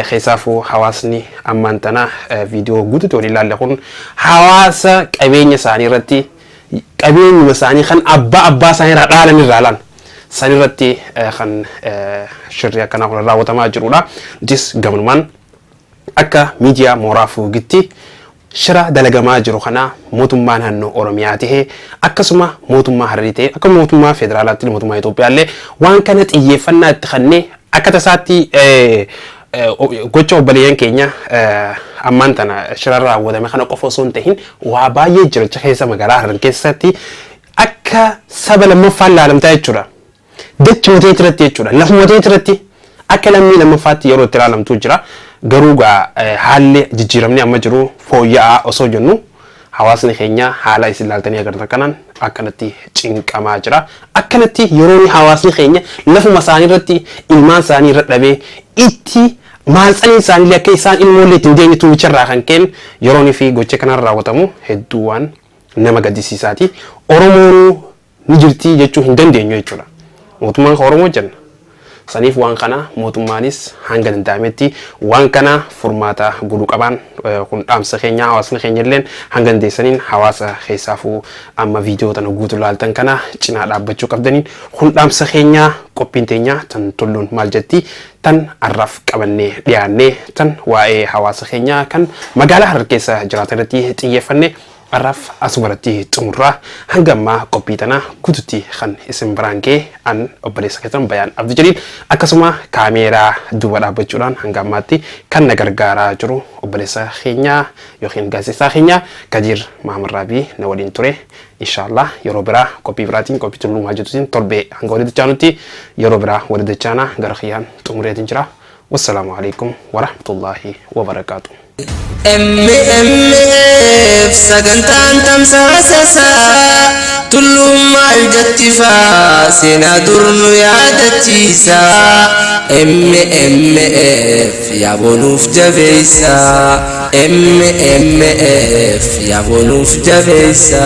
Speaker 1: Keessaafuu hawaasni ammaan tana viidiyoo guutuutti waliin ilaalle kun hawaasa qabeenya isaanii irratti, qabeenyuma isaanii kan abbaa abbaa isaanii irraa dhaalan irraa laan san irratti kan shirri akkanaa kun raawwatamaa jirudha. Nutis gamanumaan akka miidiyaa Mooraa Fuugitti shira dalagamaa jiru kana mootummaa naannoo Oromiyaa tahee, akkasuma mootummaa Hararii ta'e, akka mootummaa federaalaatti, mootummaa Itoophiyaa illee waan kana xiyyeeffannaa itti kennee akka tasaatti gocha obboleeyyan keenya ammaan tana shira raawwatame kana qofa osoo hin tahin waa baay'ee jira keessa. Magaalaa Harar keessatti akka saba lammaffaan laalamtaa jechuudha. Dachuma ta'e irratti jechuudha. Lafuma ta'e irratti akka lammii lammaffaatti yeroo itti ilaalamtu jira. Garuu gaa haalli jijjiiramni amma jiru fooyya'aa osoo jennu hawaasni keenya haala isin ilaaltanii agartan kanaan akkanatti cinqamaa jira. Akkanatti yeroo hawaasni keenya lafuma isaanii irratti ilmaan isaanii irra dhabee itti maalxanii isaanii akka isaan ilmoollee ittiin deemne tuunicharraa kan ka'een yeroonii fi gocha kanaan raawwatamu hedduu waan nama gaddisiisaati. Oromoon ni jirti jechuu hin dandeenyu jechuudha. Mootummaan kan Oromoo jenna. Saniif waan kana mootummaanis hanga danda'ametti waan kana furmaata godhuu qaban kun dhaamsa keenya. Hawaasni keenya illeen hanga dandeessaniin hawaasa keessaafuu amma viidiyoo tana guutuu ilaaltan kana cinaa dhaabbachuu qabdaniin kun dhaamsa keenya. Qophiin teenya tan Tulluun Maal Jetti tan arraaf qabannee dhiyaannee tan waa'ee hawaasa keenya kan magaalaa Harar keessa jiraatan irratti xiyyeeffanne arraaf asumarratti xumurraa. Hanga ammaa qophii tana guututti kan isin biraan ga'e an obboleessa keessan Bayaan Abdi Jaliil, akkasuma kaameeraa duuba dhaabbachuudhaan hanga ammaatti kan na gargaaraa jiru obboleessa keenya yookiin gaazexeessaa keenya Kadir Mahamad Raabii na waliin ture. Inshaallah yeroo biraa qophii biraatiin, qophii Tulluu Maal Jettuutiin torbee hanga walitti dachaanutti yeroo biraa walitti dachaana. Gara kiyyaan xumureetiin jira. Wassalaamu alaikum warahmatullaahi wabarakaatu.
Speaker 13: MMF sagantaan tamsaasasaa Tulluun Maal Jetti faa seenaa dur nu yaadachiisa. MMF yaabonuuf jabeessa. MMF yaabonuuf jabeessa.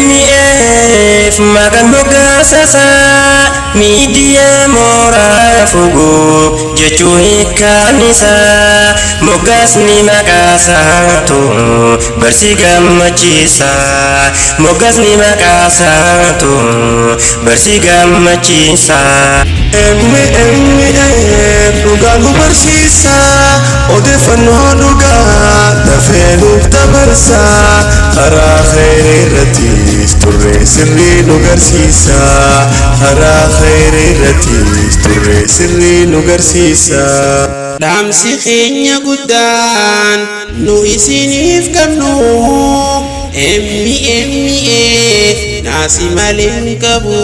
Speaker 14: MMF maqaan moggaasasaa miidiyaa Mooraa Fuguu jechuu hiikkaan isaa. Moggaasni maqaasaatu barsi gammachiisa. Moggaasni maqaasaatu barsi gammachiisa.
Speaker 15: MMF dhugaan nu barsiisa, odeeffannoo dhugaa dafee nuuf dabarsa, karaa khayrii irrattis turre sirrii nu garsiisa, karaa khayrii irrattis turre sirrii nu garsiisa.
Speaker 13: Dhaamsi keenya guddaan nu isiniif qabnu, MMF naasi malee hin qabu,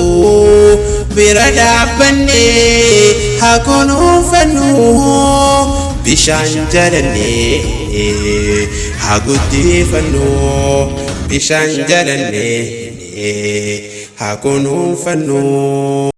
Speaker 13: bira dhaabbannee haa kunuunfannu, bishaan jalannee haa guddifannu, bishaan jalannee haa kunuunfannu.